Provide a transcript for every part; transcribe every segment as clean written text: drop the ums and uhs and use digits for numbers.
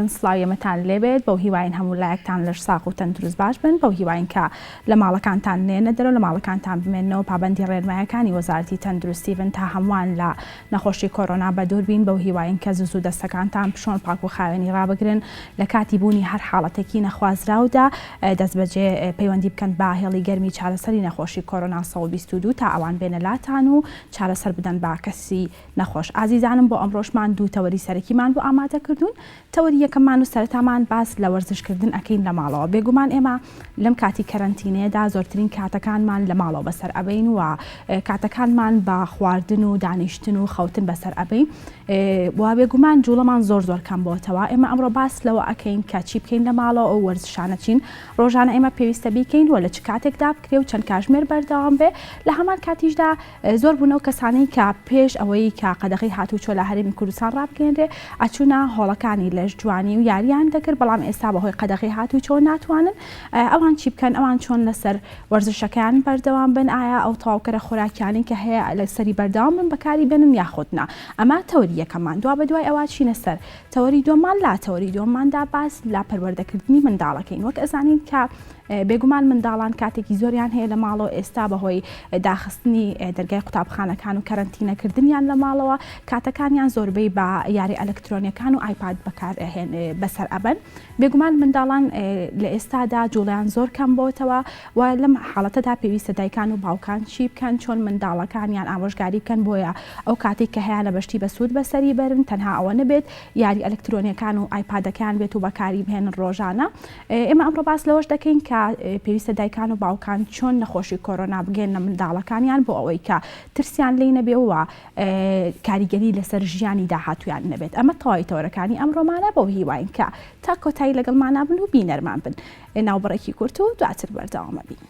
ئەکەن سڵاوی ئێمەتان لێبێت بەو هیواین هەموو لایەکتان لەش ساغ و تەندروست باش بن بەو هیواین کە لە ماڵەکانتان نێنە دەرەوە لە ماڵەکانتان بمێنەوە پابەندی ڕێنمایەکانی وەزارەتی تەندروستی بن تا هەمووان لە نەخۆشی کۆرۆنا بەدوور بین بەو هیواین کە زوو زوو دەستەکانتان بشۆن پاک و خاوێنی ڕابگرن لە کاتی بوونی هەر حاڵەتێکی نەخوازراودا دەستبەجێ پەیوەندی بکەن بە هێڵی گەرمی چارەسەری نەخۆشی کۆرۆنا 122 تا ئەوان بێنە لاتان و چارەسەر بدەن بە کەسی نەخۆش. ئازیزانم بۆ ئەمڕۆشمان دوو تەوەری سەرەکیمان بۆ ئامادە کردوون، تەوەری یەکەممان و سەرەتامان باس لە وەرزش کردن ئەکەین لە ماڵەوە، بێگومان ئێمە لەم کاتی کەرەنتینەیەدا زۆرترین کاتەکانمان لە ماڵەوە بەسەر ئەبەین و کاتەکانمان بە خواردن و دانیشتن و خەوتن بەسەر ئەبەین و بێگومان جوڵەمان زۆر زۆر کەم بۆتەوە. ئێمە ئەمڕۆ باس لەوە ئەکەین کە چی بکەین لە ماڵەوە، ئەو وەرزشانە چین ڕۆژانە ئێمە پێویستە بیکەین و لە چ کاتێکدا بکرێ و چەند کاژمێر بەردەوام بێ، لە هەمان کاتیشدا زۆر بوون ئەو کەسانەی کە پێش ئەوەی کە قەدەغەی هاتووچۆ لە هەرێمی کوردستان ڕابگەیەنرێ ئەچوونە هۆڵەکانی لەشجوانی و یاریان دەکرد، بەڵام ئێستا بەهۆی قەدەغەی هاتووچۆ ناتوانن. ئەوان چی بکەن؟ ئەوان چۆن لەسەر وەرزشەکەیان بەردەوام بن؟ ئایا ئەو تەواوکەرە خۆراکیانەی کە هەیە لەسەری بەردەوام بن بەکاری بێنن یاخود نا؟ ئەمە تەوەری یەکەممان. دوابەدوای ئەوە چینە سەر تەوەری دووەممان. لە تەوەری دووەمماندا باس لە پەروەردەکردنی منداڵەکەین. وەک ئەزانین کە بێگومان منداڵان کاتێکی زۆریان هەیە لە ماڵەوە، ئێستا بەهۆی داخستنی دەرگای قوتابخانەکان و کەرەنتینەکردنیان لە ماڵەوە کاتەکانیان زۆربەی بە یاری ئەلکترۆنیەکان و ئایپاد بەکار بەسەر ئەبەن. بێگومان منداڵان لە ئێستادا جوڵەیان زۆر کەم بۆتەوە و لەم حاڵەتەدا پێویستە دایکان و باوکان چی بکەن، چۆن منداڵەکانیان ئامۆژگاری بکەن بۆیە ئەو کاتێک کە هەیانە بەشتی بەسوود بەسەری بەرن، تەنها ئەوە نەبێت یاری ئەلکترۆنیەکان و ئایپادەکەیان بێت و بەکاری بهێنن ڕۆژانە. ئێمە ئەمڕۆ باس لەوەش دەکەین کە پێویستە دایکان و باوکان چۆن نەخۆشی کۆرۆنا بگەێننە منداڵەکانیان بۆ ئەوەی کە ترسیان لێی نەبێ و کاریگەری لەسەر ژیانی داهاتوویان نەبێت. ئەمە تەواوی تەوەرەکانی ئەمڕۆمانە، بەو هیواین کە تا کۆتایی لەگەڵمانا بن و بینەرمان بن. ناوبڕێکی کورت و دواتر بەردەوام ئەبین.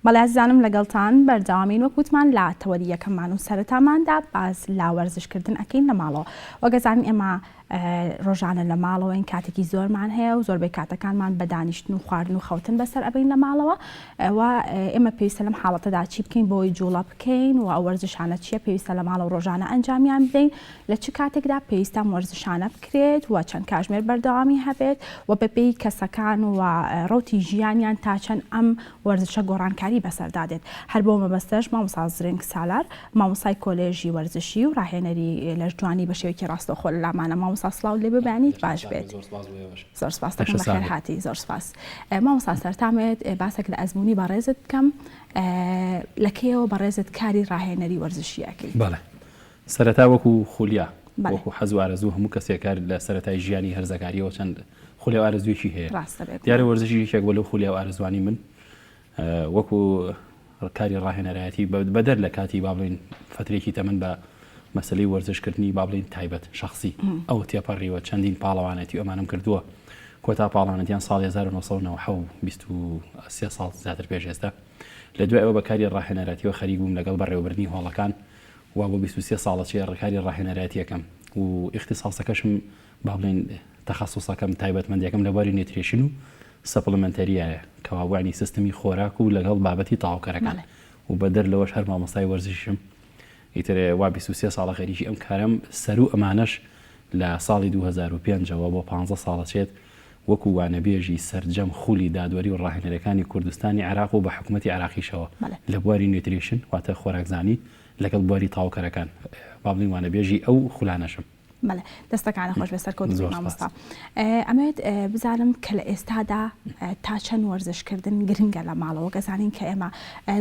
بەڵێ ئازیزانم لەگەڵتان بەردەوامین وەک وتمان لە تەوەری یەکەممان و سەرەتاماندا باس لە وەرزشکردن ئەکەین لە ماڵەوە وەک ئەزانین ئێمە ڕۆژانە لە ماڵەوەین کاتێکی زۆرمان هەیە و زۆربەی کاتەکانمان بە دانیشتن و خواردن و خەوتن بەسەر ئەبەین لە ماڵەوە و ئێمە پێویستە لەم حاڵەتەدا چی بکەین بۆی جوڵە بکەین و ئەو وەرزشانە چییە پێویستە لە ماڵەوە ڕۆژانە ئەنجامیان بدەین لە چ کاتێکدا پێویستە ئەم وەرزشانە بکرێت و چەند کاژمێر بەردەوامی هەبێت و بەپێی کەسەکان و ڕەوتی ژیانیان تا چەند ئەم وەرزشە گۆڕانکاری بەسەردا دێت. هەر بەو مەبەستەش مامۆستا زرنگ سالار مامۆستای کۆلێژی وەرزشی و ڕاهێنەری لەشجوانی بە شێوەیەکی ڕاستەوخۆ لە لامانە. مامۆستا سڵاوت لێ بێ بەیانیت باش بێت. زۆر سپاس دەکەم بەخێر هاتی. زۆر سپاس. مامۆستا سەرتامێت باسێک لە ئەزموونی بەڕێزت بکەم. لە کەیەوە بەڕێزت کاری ڕاهێنەری وەرزشی ئەکەیت؟ بەڵێ سەرەتا وەکو خولیا، وەکو حەز و ئارەزوو هەموو کەسێک هەر لە سەرەتای ژیانی هەرزەکاریەوە چەند خولیا و ئارەزوویەکی هەیە. دیارە وەرزشیش یەکێک بووە لەو خولیا و ئارەزووانەی من. وەکو کاری ڕاهێنەرایەتی بەدەر لە کاتی با بڵێین فەترێکی تەمەن بە مەسەلەی وەرزشکردنی با بڵێین تایبەت شەخسی ئەوە تێپەڕیوە چەندین پاڵەوانێتی و ئەمانەم کردووە. کۆتا پاڵەوانێتیان ساڵی 1997 23 ساڵ زیاتر پێش ئێستا. لە دوای ئەوە بە کاری ڕاهێنەرایەتیەوە خەریک بووم لەگەڵ بەڕێوەبردنی هۆڵەکان وا بۆ 23 ساڵە چێ ڕکاری ڕاهێنەرایەتیەکەم و ئیختیساسەکەشم با بڵێین تەخەسوسەکەم تایبەتمەندیەکەم لە بواری nutrition و supplement یایە کەوابوو یانی سیستمی خۆراک و لەگەڵ بابەتی تەواوکەرەکان و بەدەر لەوەش هەر مامۆستای وەرزشیشم ئیتر وا 23 ساڵە خەریکی ئەم کارەم سەروو ئەمانەش لە ساڵی 2005 ەوە بۆ 15 ساڵە چێت وەکو وانەبێژی سەرجەم خولی دادوەری و ڕاهێنەرەکانی کوردستانی عێراق و بە حکومەتی عێراقیشەوە لە بواری nutrition واتە خۆراکزانی لەگەڵ بواری تەواوکەرەکان با بڵێین وانەبێژی ئەو خولانەشم. بەڵێ دەستەکانت خۆش بێت سەرکەوتوو بی مامۆستا. ئەمەوێت بزانم کە لە ئێستادا تا چەند وەرزشکردن گرنگە لە ماڵەوە وەک ئەزانین کە ئێمە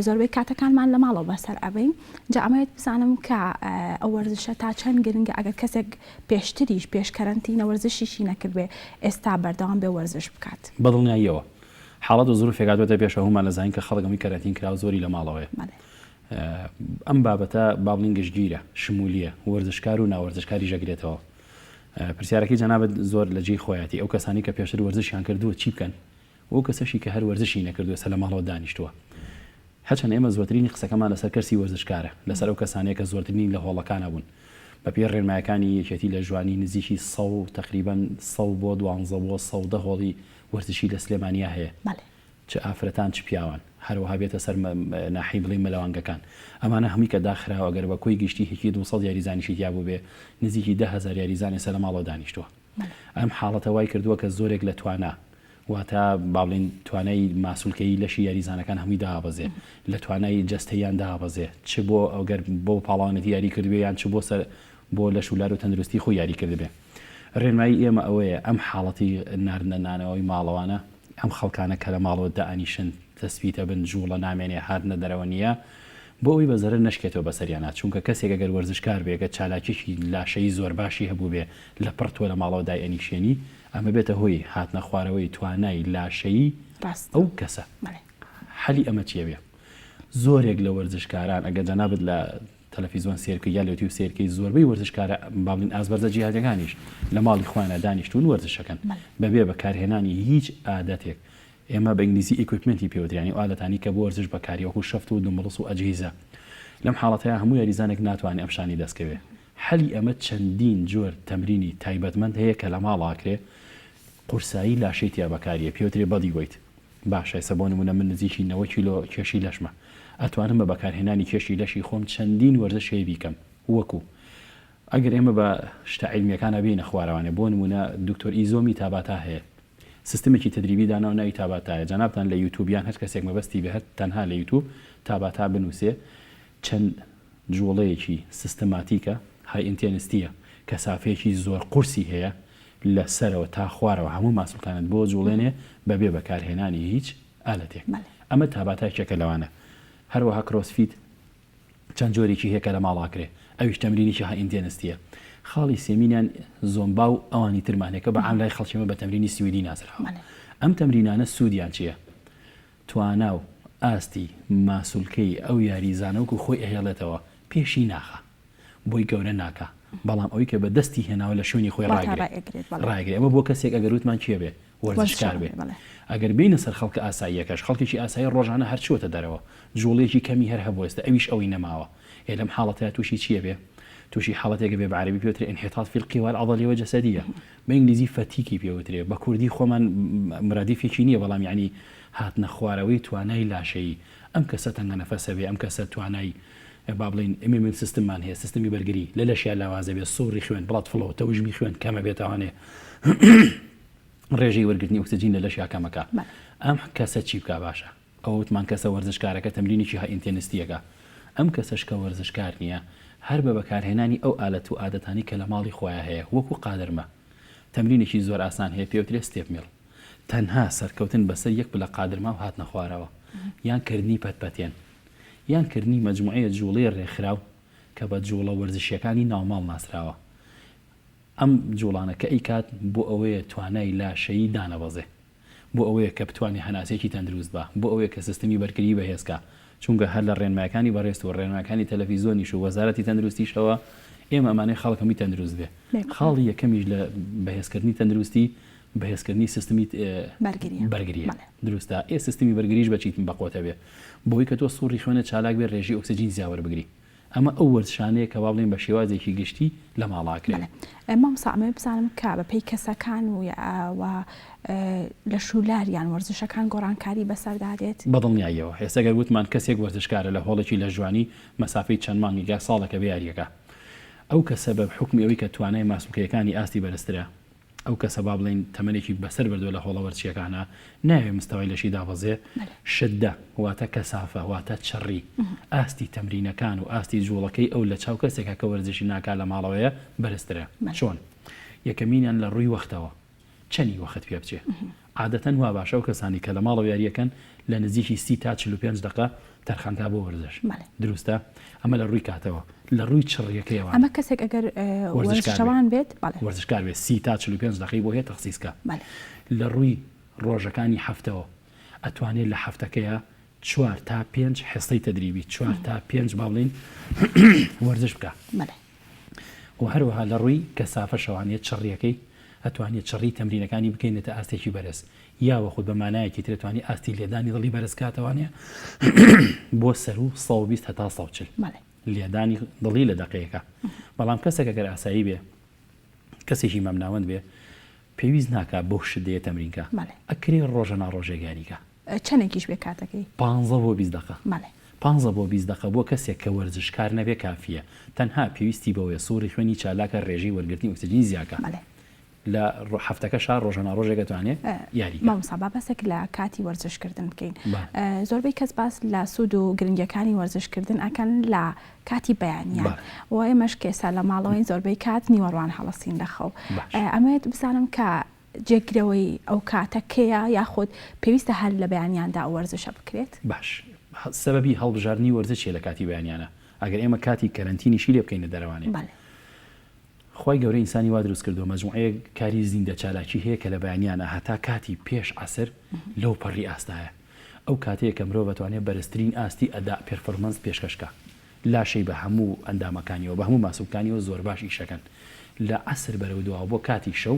زۆربەی کاتەکانمان لە ماڵەوە بەسەر ئەبەین جا ئەمەوێت بزانم کە ئەو وەرزشە تا چەند گرنگە ئەگەر کەسێک پێشتریش پێش کەرەنتینە وەرزشیشی نەکردبێ ئێستا بەردەوام بێ وەرزش بکات. بەدڵنیاییەوە حاڵەت و زروفێک هاتووەتە پێشەوە هەموومان ئەزانین کە خەڵک هەمووی کەرەنتین کراوە زۆری لە ماڵەوەیە. ئەم بابەتە با بڵێین گشتگیرە، شمولیە، وەرزشکار و ناوەرزشکاریش ئەگرێتەوە. پرسیارەکەی جەنابت زۆر لە جێی خۆیەتی، ئەو کەسانەی کە پێشتر وەرزشیان کردووە چی بکەن و ئەو کەسەشی کە هەر وەرزشی نەکردووە ئێستا لە ماڵەوە دانیشتووە. هەرچەند ئێمە زۆرترینی قسەکەمان لەسەر کەرسی وەرزشکارە، لەسەر ئەو کەسانەیە کە زۆرترینی لە هۆڵەکانا بوون. بەپێی ڕێنمایەکانی یەکێتی لە ژوانی نزیکی سەو تەقریبەن سەو بۆ دوانزە بۆ سەودە هۆڵی وەرزشی لە سلێمانیا هەیە. چ ئافرەتان چ پیاوان، هەروەها بێتە سەر ناحیەی بڵێین مەلەوانگەکان، ئەمانە هەمووی کە داخراوە گەر بە کۆی گشتی هێکی 200 یاریزانیشی تیا بووبێ نزیکی 10000 یاریزان ئێستا لە ماڵەوە دانیشتووە. ئەم حاڵەتە وای کردووە کە زۆرێک لە توانا واتە با بڵێین توانای ماسولکەیی لەشی یاریزانەکان هەمووی دابەزێ، لە توانای جەستەییان دابەزێ، چ بۆ گەر بۆ پاڵەوانێتی یاری کردبێ یان چ بۆ سەر بۆ لەش و لار و تەندروستی خۆی یاری کردبێ. رێنمایی ئێمە ئەوەیە ئەم حاڵەتی ناردنە نانەوەی ماڵەوانە، ئەم خەڵکانە کە لە ماڵەوە دائەنیشن تەسبیتە بن جوڵە نامێنێ هاتنە دەرەوە نییە بۆ ئەوەی بە زەرەر نەشکێتەوە بەسەریانا چونکە کەسێک ئەگەر وەرزشکار بێ گەر چالاکیەکی لاشەیی زۆر باشی هەبووبێ لە پڕ تۆ لە ماڵەوە دایئەنیشێنی ئەمە بێتە هۆی هاتنە خوارەوەی توانای لاشەیی ئەو کەسە حەلی ئەمە چیە بێ زۆرێک لە وەرزشکاران ئەگەر جەنابت لە تەلەفیزۆن سەیر بکەی یا لە یوتیوب سەیر بکەی زۆربەی وەرزشکارە با بڵێین ئاستبەرزە جیهانیەکانیش لە ماڵی خۆیانا دانیشتوون وەرزشەکەن بەبێ بەکارهێنانی هیچ ئادەتێک ئێمە بە ئینگلیزی equipment ی پێ وترێ یانی ئەو ئالەتانی کە بۆ وەرزش بەکاری وەکو شەفت و dumbbells و ئەجهیزە لەم حاڵەتەیا هەموو یاریزانێک ناتوانێ ئەم شتانەی دەست کەوێ حەلی ئەمە چەندین جۆر تەمرینی تایبەتمەند هەیە کە لە ماڵا ئەکرێ قورسایی لاشەی تیا بەکاریە پێ وترێ body weight باشە ئێستا بۆ نمونە من نزیکی 90 کیلۆ کێشی لەشمە ئەتوانم بە بەکارهێنانی کێشی لەشی خۆم چەندین وەرزش هەیە بیکەم وەکو ئەگەر ئێمە بە شتە عیلمیەکانا بێینە خوارەوانێ بۆ نمونە دکتۆر ئیزۆمی تاباتا هەیە سیستمێکی تەدریبی داناوە ناوی تاباتایە جەنابتان لە یوتوب یان هەر کەسێک مەبەستی بێ هەر تەنها لە یوتوب تاباتا بنوسێ چەند جوڵەیەکی سیستماتیکە high intensity یە کەسافەیەکی زۆر قورسی هەیە لە سەرەوە تا خوارەوە هەموو ماسولکانت بۆ جوڵێنێ بەبێ بەکارهێنانی هیچ ئالەتێک ئەمە تاباتا یەکێکە لەوانە هەروەها CrossFit چەند جۆرێکی هەیە کە لە ماڵ ئاکرێ ئەویش تەمرینێکی high intensity یە خاڵی سێمینیان زۆمبا و ئەوانی ترمان هەیە کە بە عام لای خەڵکی ئێمە بە تەمرینی سویدی ناسراوە ئەم تەمرینانە سوودیان چییە توانا و ئاستی ماسولکەی ئەو یاریزانە وەکو خۆی ئەهێڵێتەوە پێشی ناخا بۆی گەورە ناکا بەڵام ئەوەی کە بە دەستی هێناوە لە شوێنی خۆی ڕاگرێ ڕاگرێ ئەمە بۆ کەسێک ئەگەر وتمان کێ بێ؟ وەرزشکار بێ. ئەگەر بێینە سەر خەڵکە ئاساییەکەش، خەڵکێکی ئاسایی ڕۆژانە هەر چووەتە دەرەوە، جووڵەیەکی کەمی هەر هەبووە، ئێستا ئەویش ئەوەی نەماوە. ئێ لەم حاڵەتەیا تووشی چی ئەبێ؟ تووشی حاڵەتێک ئەبێ بە عەرەبی پێ وترێ انحطاط فی القوی العضلیە والجسدیە، بە ئینگلیزی fatigue ی پێ وترێ، بە کوردی خۆمان مرادیفێکی نییە بەڵام یەعنی هاتنە خوارەوەی توانای لاشەیی. ئەم کەسە تەنگەنەفەس ئەبێ، ئەم کەسە توانای با بڵێین immune system مان هەیە، سیستمی بەرگری لە لەشیا لاواز ئەبێ، سوڕی خوێن، blood flow، تەوژمی خوێن کەم ئەبێتەوانێ ڕێژەی وەرگرتنی ئۆکسجین لە لەشیا کەمەکا. ئەم کەسە چی بکا باشە؟ ئەوە وتمان کەسە وەرزشکارەکە تەمرینێکی high intensity ئەکا. ئەم کەسەش کە وەرزشکار نییە هەر بە بەکارهێنانی ئەو ئالەت و ئادەتانەی کە لە ماڵی خۆیا هەیە وەکو قادرمە تەمرینێکی زۆر ئاسان هەیە پێوترێ step mill تەنها سەرکەوتن بەسەر یەک پلە قادرما و هاتنە خوارەوە یان کردنی پەت پەتێن یان کردنی مەجموعەیە جوڵەی رێکخراو کە بە جوڵە وەرزشیەکانی ناوماڵ ناسراوە ئەم جوڵانە کە ئەیکات بۆ ئەوەیە توانای لاشەیی دانەبەزێ بۆ ئەوەیە کە بتوانێ هەناسەیەکی تەندروست با، بۆ ئەوەیە کە سیستمی بەرگریی بەهێز کا، چونکە هەر لە ڕێنمایەکانی بەڕێزت و ڕێنمایەکانی تەلەفیزۆنیش و وەزارەتی تەندروستیشەوە ئێمە ئەمانەوێ خەڵک هەمووی تەندروست بێ. خاڵی یەکەمیش لە بەهێزکردنی تەندروستی، بەهێزکردنی سیستمی بەرگرییە. دروستە؟ ئێ سیستمی بەرگریش بە چی بەقوەتە بێ؟ بەوەی کە تۆ سوڕی خوێنت چالاک بێ، ڕێژەی ئۆکسجین زیا وەربگری. ئەمە ئەو وەرزشانەیە کە وا بڵێین بە شێوازێکی گشتی لە ماڵا ئەکرێ. بەڵێ مامۆستا ئەمەوێ بزانم کە بە پێی کەسەکان و و لەش و لار یان وەرزشەکان گۆڕانکاری بەسەردا دێت؟ بە دڵنیاییەوە. ئێستا گەر وتمان کەسێک وەرزشکارە لە هۆڵێکی لەشجوانی مەسافەی چەند مانگێک یا ساڵێکە بێ یارییەکە ئەو کەسە بە حوکمی ئەوەی کە توانای ماسولکەیەکانی ئاستی بەرزترە ئەو کەسە با بڵێین تەمەنێکی بەسەر بردووە لە هۆڵە وەرزشیەکانا نایەوێ مستەوای لەشی دابەزێ شدە واتە کەسافە واتە چڕی ئاستی تەمرینەکان و ئاستی جوڵەکەی ئەو لە چاو کەسێکا کە وەرزشی ناکا لە ماڵەوەیە بەرزترە چۆن؟ یەکەمینیان لە ڕووی وەختەوە چەنی وەخت پێ بچێ عادەتەن وا باشە ئەو کەسانەی کە لە ماڵەوە یاریەکەن لە نزیکی 30 تا 45 دەقە تەرخانکا بۆ وەرزش دروستە ئەمە لە ڕووی کاتەوە لە ڕووی چڕیەکەیەوە ئەمە کەسێک ئەگەر وەرزشەوان بێت وەرزشکار بێت 30 تا 45 دەقەی بۆ هەیە تەخسیس کە لە ڕووی ڕۆژەکانی هەفتەوە ئەتوانێت لە هەفتەکەیە چوار تا پێنج حصەی تدریبی چوار تا پێنج با بڵین وەرزش بکە و هەروەها لە ڕووی کەسافەشەوانیە چڕیەکەی ئەتوانێ چڕی تەمرینەکانی بگەینێتە ئاستێکی بەرز یاوەخود بە مانایەکی تر ئەتوانی ئاستی لێدانی دڵی بەرز کاتەوانێ بۆ سەروو 120 هەتا 140 لێدانی دڵی لە دەقەیەکە بەڵام کەسێک ئەگەر ئاسایی بێ کەسێکی مامناوەند بێ پێویست ناکا بەو شدەیە تەمرین کا ئەکرێ ڕۆژە نا ڕۆژێک یاری کا. چەنێکیش بێ کاتەکەی؟ پانزە بۆ 20 دەقە. پانزە بۆ 20 دەقە بۆ کەسێک کە وەرزشکار نەبێ کافیە تەنها پێویستی بەوەیە سوڕی خوێنی چالاکە ڕێژەی وەرگرتنی ئۆکسجینی زیاکا. لە هەفتەکەشا ڕۆژە نا ڕۆژێک ئەتوانێ یاری کا. مامۆستا با باسێک لە کاتی وەرزش کردن بکەین زۆربەی کەس باس لە سوود و گرنگیەکانی وەرزش کردن ئەکەن لە کاتی بەیانیان و ئێمەش کە ئێستا لە ماڵەوەین زۆربەی کات نیوەڕوان هەڵەسین لە خەو ئەمەوێت بزانم کە جێگرەوەی ئەو کاتە کەیە یاخود پێویستە هەر لە بەیانیاندا ئەو وەرزشە بکرێت؟ باش سەبەبی هەڵبژاردنی وەرزش چیە لە کاتی بەیانیانە ئەگەر ئێمە کاتی کەرەنتینیشی لێ بکەینە دەرەوانێ؟ خوای گەورە ئینسانی وا دروست کردووە مەجموعەیەک کاری زیندە چالاکی هەیە کە لە بەیانیانا هەتا کاتی پێش عەسر لەو پەڕی ئاستایە ئەو کاتەیە کە مرۆڤ ئەتوانێ بەرزترین ئاستی ئەداء performance پێشکەش کا لاشەی بە هەموو ئەندامەکانیەوە بە هەموو ماسولکانیەوە زۆرباش ئیشەکەن لە عەسر بەرەو دواوە بۆ کاتی شەو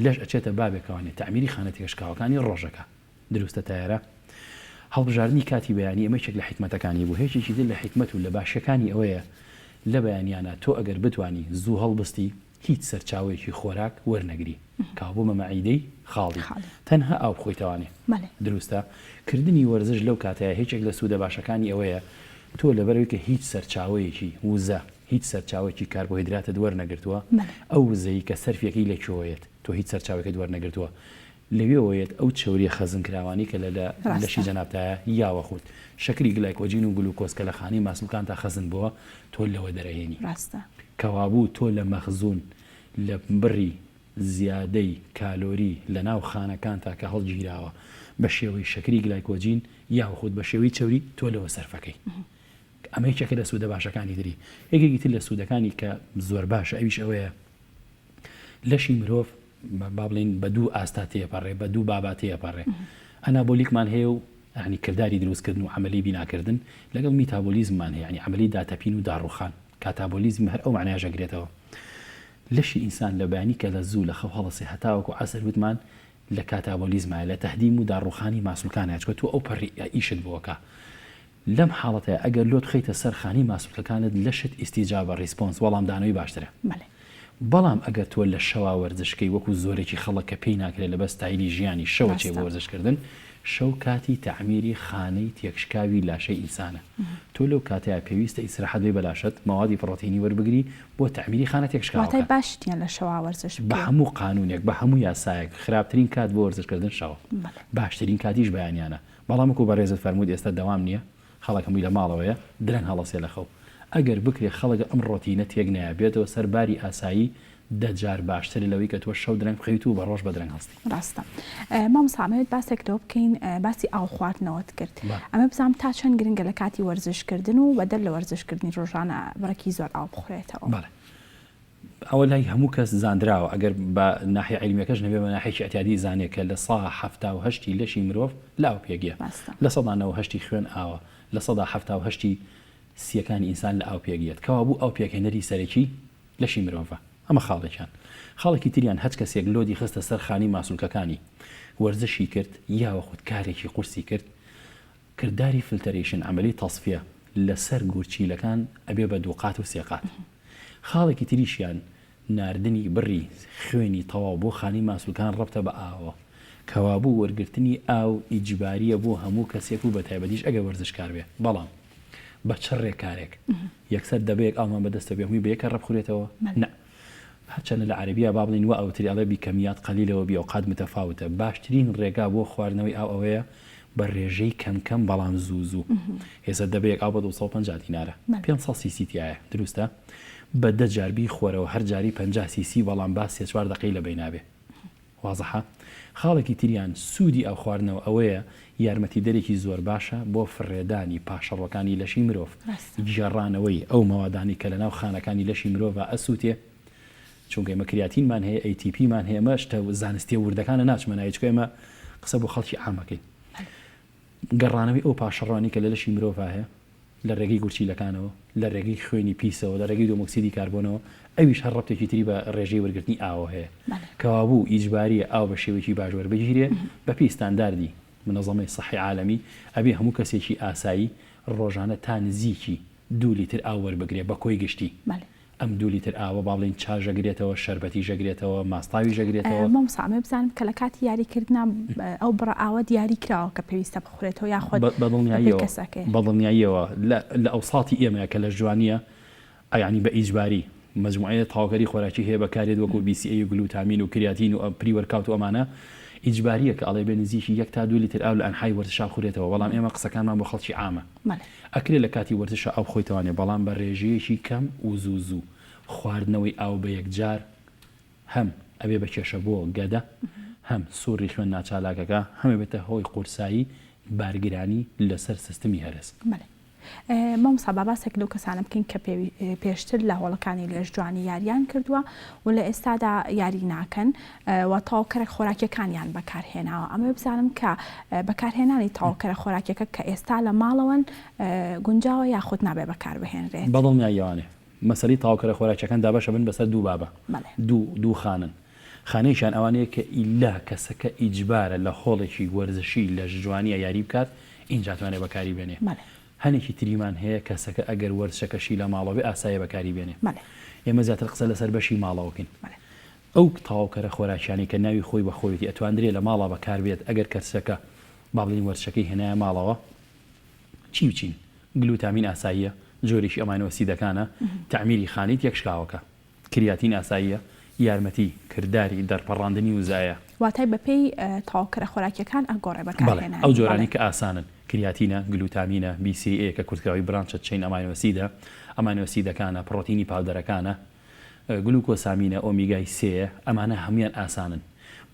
لەش ئەچێتە بابێکەوانێ تەعمیری خانە تێکشکاوەکانی ڕۆژەکە دروستە تایەرە هەڵبژاردنی کاتی بەیانی ئەمە یەکێک لە حیکمەتەکانی بوو یەکێکی تر لە حیکمەت و لە باشیەکانی ئەوەیە لە بەیانیانا تۆ ئەگەر بتوانی زوو هەڵبستی هیچ سەرچاوەیەکی خۆراک وەرنەگری کاوە بە مەعیدەی خاڵی تەنها ئاو بخۆیتەوانێ دروستە کردنی وەرزش لەو کاتەیە یەکێک لە سوودە باشەکانی ئەوەیە تۆ لەبەرەوەی کە هیچ سەرچاوەیەکی وزە هیچ سەرچاوەیەکی کاربۆهیدراتت وەرنەگرتووە ئەو وزەی کە سەرفیەکەی لە کوێوەیەت تۆ هیچ سەرچاوەیەکت وەرنەگرتووە لەوێوە یەت ئەو چەوریە خەزنکراوانەی کە لە لە لەشی جەنابتایە یاوەخود شەکری گلایکۆجین و گلوکۆز کە لە خانەی ماسولکانتا خەزن بووە تۆ لەوە دەرئەهێنی. ڕاستە. کەوابوو تۆ لە مەخزون لە بڕی زیادەی کالۆری لە ناو خانەکانتا کە هەڵگیراوە بە شێوەی شەکری گلایکۆجین یاوەخود بە شێوەی چەوری تۆ لەوە سەرفەکەی. ئەمە یەکێکە لە سوودە باشەکانی تری. یەکێکی تر لە سوودەکانی کە زۆر باشە ئەویش ئەوەیە لەشی مرۆڤ با بڵێین بە دوو ئاستا تێپەڕێ بە دوو بابا تێپەڕێ anabolic مان هەیە و ینی کرداری دروستکردن و عملی بیناکردن لەگەڵ میتابۆلیزممان هەیە ینی عملی داتەپین و داڕوخان catabolism هەر ئەو معنایش ئەگرێتەوە لەشی ئینسان لە بەیانی کە لە زوو لە خەو هەڵەسێ هەتاوەکو عەسر وتمان. لە کاتابۆلیزمایە، لە تەهدیم و داڕووخانی ماسولکانایە، چونکە تۆ ئەو پەڕی ئیشت بۆ ئەکا. لەم حاڵەتەیا ئەگەر load بخەیتە سەر خانەی ماسولکەکانت لەشت ئیستیجابە، response، وەڵامدانەوەی باشترە. بەڵام ئەگەر تۆ لە شەوا وەرزش کەی وەکو زۆرێکی خەڵک کە پێی ناکرێ لەبەر ستایلی ژیانی شەو ئەچێ بۆ وەرزش کردن، شەو کاتی تەعمیری خانەی تێکشکاوی لاشەی ئینسانە. تۆ لەو کاتەیا پێویستە ئیسراحەت بەی بە لاشەت، مەوادی پڕۆتینی وەربگری بۆ تەعمیری خانە واتای تێکشکاوەکان. باش نیە لە شەوا وەرزش بە بکەی؟ هەموو قانونێک، بە هەموو یاسایەک خراپترین کات بۆ وەرزش کردن شەوە. باشترین کاتیش بەیانیانە. بەڵام وەکو بەڕێزت فەرمووت ئێستا دەوام نیە، خەڵک هەمووی لە ماڵەوەیە، درەنگ هەڵەسێ لە خەو. ئەگەر بکرێ خەڵک ئەم ڕۆتینە تێک نەیا، بێتەوە سەر باری ئاسایی، دە جار باشترە لەوەی کە تۆ شەو درەنگ بخەویت و بە ڕۆژ بە درەنگ هەڵستی. ڕاستە مامۆستا ئەمەوێت باسێک لەوە بکەین باسی ئاو خواردنەوەت کرد ئەمە بزانم تا چەند گرنگە لە کاتی وەرزش کردن و بەدەر لە وەرزش کردنی ڕۆژانە بڕێکی زۆر ئاو بخورێتەوە؟ بەڵێ ئەوە لای هەموو کەس زاندراوە ئەگەر بە ناحیە عیلمیەکەش نەبێ بە ناحیەکی ئیعتیادی زانێ کە لە سا 78 ی لەشی مرۆڤ لە ئاو پێک یە لە سەدا 98 ی خوێن ئاوە لە سەدا 78 ی سیەکانی ئینسان لە ئاو پێک یەت کەوابوو ئاو پێکهێنەری سەرەکی لەشی مرۆڤە ئەمە خاڵێکیان خاڵێکی تریان هەچ کەسێک load ی خستە سەر خانەی ماسولکەکانی وەرزشی کرد یاوەخود کارێکی قورسی کرد کرداری filtration، عملیە تصفیە، لە سەر گورچیلەکان ئەبێ بە دووقات و سێ قات. خاڵێکی تریشیان ناردنی بڕی خوێنی تەواو بۆ خانەی ماسولکان ڕەبتە بە ئاوەوە. کەوابوو وەرگرتنی ئاو ئیجباریە بۆ هەموو کەسێک و بەتایبەتیش ئەگەر وەرزشکار بێ. بەڵام بە چ ڕێکارێک؟ یەکسەر دەبەیەک ئاومان بەدەستەوە بێ هەمووی بە یەکە ڕبخورێتەوە؟ نا. هەرچەندە لە عەرەبیا با بڵێین وا ئەوترێ ئەڵێ بکمیات قلیلە و بئوقات متفاوتە باشترین ڕێگا بۆ خواردنەوەی ئاو ئەوەیە بە ڕێژەی کەم کەم بەڵام زوو زوو ئێستا دەبەیەک ئاو بە 250 دینارە 500 سیسی تیایە دروستە بە دە جار بیخۆرەوە هەر جاری 50 سیسی بەڵام با سێ چوار دەقەی لە بەینا بێ وازحە؟ خاڵێکی تریان سوودی ئاو خواردنەوە ئەوەیە یارمەتیدەرێکی زۆر باشە بۆ فڕێدانی پاشەڕۆکانی لەشی مرۆڤ، گێڕانەوەی ئەو مەوادانەی کە لەناو خانەکانی لەشی مرۆڤا ئەسووتێ، چونکە ئێمە کریاتینمان هەیە، ATP مان هەیە، ئەمە شتە زانستیە وردەکانە ناچمە ناوی چونکە ئێمە قسە بۆ خەڵکی عام ئەکەین. گەڕانەوەی ئەو پاشەڕۆانەی کە لە لەشی مرۆڤا هەیە لە رێگەی گورچیلەکانەوە، لە رێگەی خوێنی پیسەوە، لە رێگەی دۆمۆکسیدی کاربۆنەوە، ئەویش هەر رەبتێکی تری بە رێژەی وەرگرتنی ئاوەوە هەیە. کەوابوو ئیجبارییە ئاو بە شێوەیەکی باش وەربگیرێ، بەپێی ستانداردی منەزەمەی سەحی عالەمی ئەبێ هەموو کەسێکی ئاسایی رۆژانە تا نزیکی دوو لیتر ئاو وەربگرێ بە کۆی گشتی. ئەم دوو لیتر ئاوە با بڵێین چاش ئەگرێتەوە، شەربەتیش ئەگرێتەوە، ماستاویش ئەگرێتەوە. مامۆستا ئەمەوێ بزانم کە لە کاتی یاری کردنا ئەو بڕە ئاوە دیاری کراوە کە پێویستە بخورێتەوە یاخود بە بەپێی کەسەکەیە؟ بە دڵنیاییەوە لە لە ئەوساتی ئێمە کە لەشجوانییە یانی بە ئیجباری مەجموعەیە تەواوکەری خۆراکی هەیە بەکارێت وەکو BCAA و گلوتامین و کریاتین و pre workout و ئەمانە ئیجبارییە کە ئەڵێ بێ نزیکی یەک تا دوو لیتر ئاو لە ئەنحای وەرزشا بخورێتەوە بەڵام ئێمە قسەکانمان بۆ خەڵکی عامە. ئەکرێ لە کاتی وەرزشا ئاو بخۆیتەوانێ بەڵام بە رێژەیەکی کەم و زوو زوو. خواردنەوەی ئاو بە یەکجار هەم ئەبێ بە کێشە بۆ گەدە، هەم سوڕی خوێن ناچالاکەکا، هەم ئەبێتە هۆی قورسایی بارگرانی لەسەر سستمی هەرس. بەڵێ مامۆستا با باسێک لەو کەسانە بکەین کە پێشتر لە هۆڵەکانی لەشجوانی یاریان کردووە و لە ئێستادا یاری ناکەن و تەواوکەرە خۆراکیەکانیان بەکارهێناوە ئەمەوێ بزانم کە بەکارهێنانی تەواوکەرە خۆراکیەکە کە ئێستا لە ماڵەوەن گونجاوە یاخود نابێ بەکاربهێنرێت؟ بەدڵنیاییەوانێ مەسەلەی تەواوکەرە خۆراکیەکان دابەشە بن بەسەر دوو بابە دوو دوو خانەن خانەیەکیان ئەوانەیە کە ئیلا کەسەکە ئیجبارە لە هۆڵێکی وەرزشی لەشجوانیە یاری بکات ئینجا توانێ بەکاری بێنێ هەنێکی تریمان هەیە کەسەکە ئەگەر وەرزشەکەشی لە ماڵەوە بێ ئاسایە بەکاری بێنێ ئێمە زیاتر قسە لەسەر بەشی ماڵەوە کەین ئەو تەواوکەرە خۆراکیانەی کە ناوی خۆی بە خۆیەتی ئەتواندرێ لە ماڵا بەکار بێت ئەگەر کەسەکە با بڵێین وەرزشەکەی هێنایە ماڵەوە چی و چین؟ گلوتامین ئاساییە جۆرێکی amino acid ەکانە تەعمیری خانەی تێکشکاوەکە کریاتین ئاساییە یارمەتی کرداری دەرپەڕاندنی وزایە. واتای بەپێی تەواوکەرە خۆراکیەکان ئەگۆڕێ بەڵێ بەکارهێنانی ئەو جۆرانەی کە ئاسانن کریاتینە، گلوتامینە، BCAA کە کورتکراوەی branched chain amino acid ە، amino acid ەکانە، پڕۆتینی powder ەکانە، گلوکۆسامینە، ئۆمیگای سێیە، ئەمانە هەموویان ئاسانن،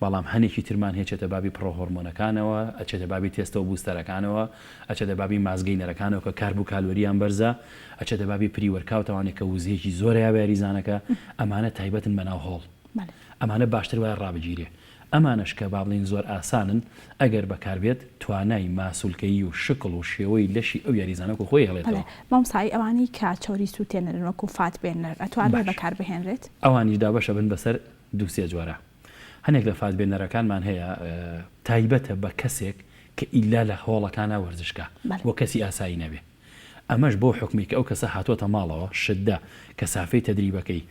بەڵام هەنێکی ترمان هەیە چێتە بابی پڕۆهۆرمۆنەکانەوە، ئەچێتە بابی تێستۆ booster ەکانەوە، ئەچێتە بابی mass gainer ەکانەوە کە carb و کالۆریان بەرزە، ئەچێتە بابی pre workout ەوانێ کە وزەیەکی زۆر هەیە بە یاریزانەکە، ئەمانە تایبەتن بە ناو هۆڵ. ئەمانە باشتر وایە ڕابگیرێ. ئەمانەش کە با بڵێین زۆر ئاسانن، ئەگەر بەکاربێت توانای ماسولکەیی و شکڵ و شێوەی لەشی ئەو یاریزانە وەکو خۆی ئەهێڵێتەوە. بەڵێ مامۆستا ئەی ئەوانەی کە چەوری سوتێنەرن وەکو fat burner ئەتوانرێت باش بەکاربهێنرێت؟ ئەوانیش دابەش ئەبن بەسەر دوو سێ جۆرا. هەنێک لە fat burner ەکانمان هەیە تایبەتە بە کەسێک کە ئیلا لە هۆڵەکانا وەرزش کا بۆ کەسی ئاسایی نەبێ ئەمەش بەو حوکمەی کە ئەو کەسە هاتۆتە ماڵەوە شدە کەسافەی تەدریبەکەی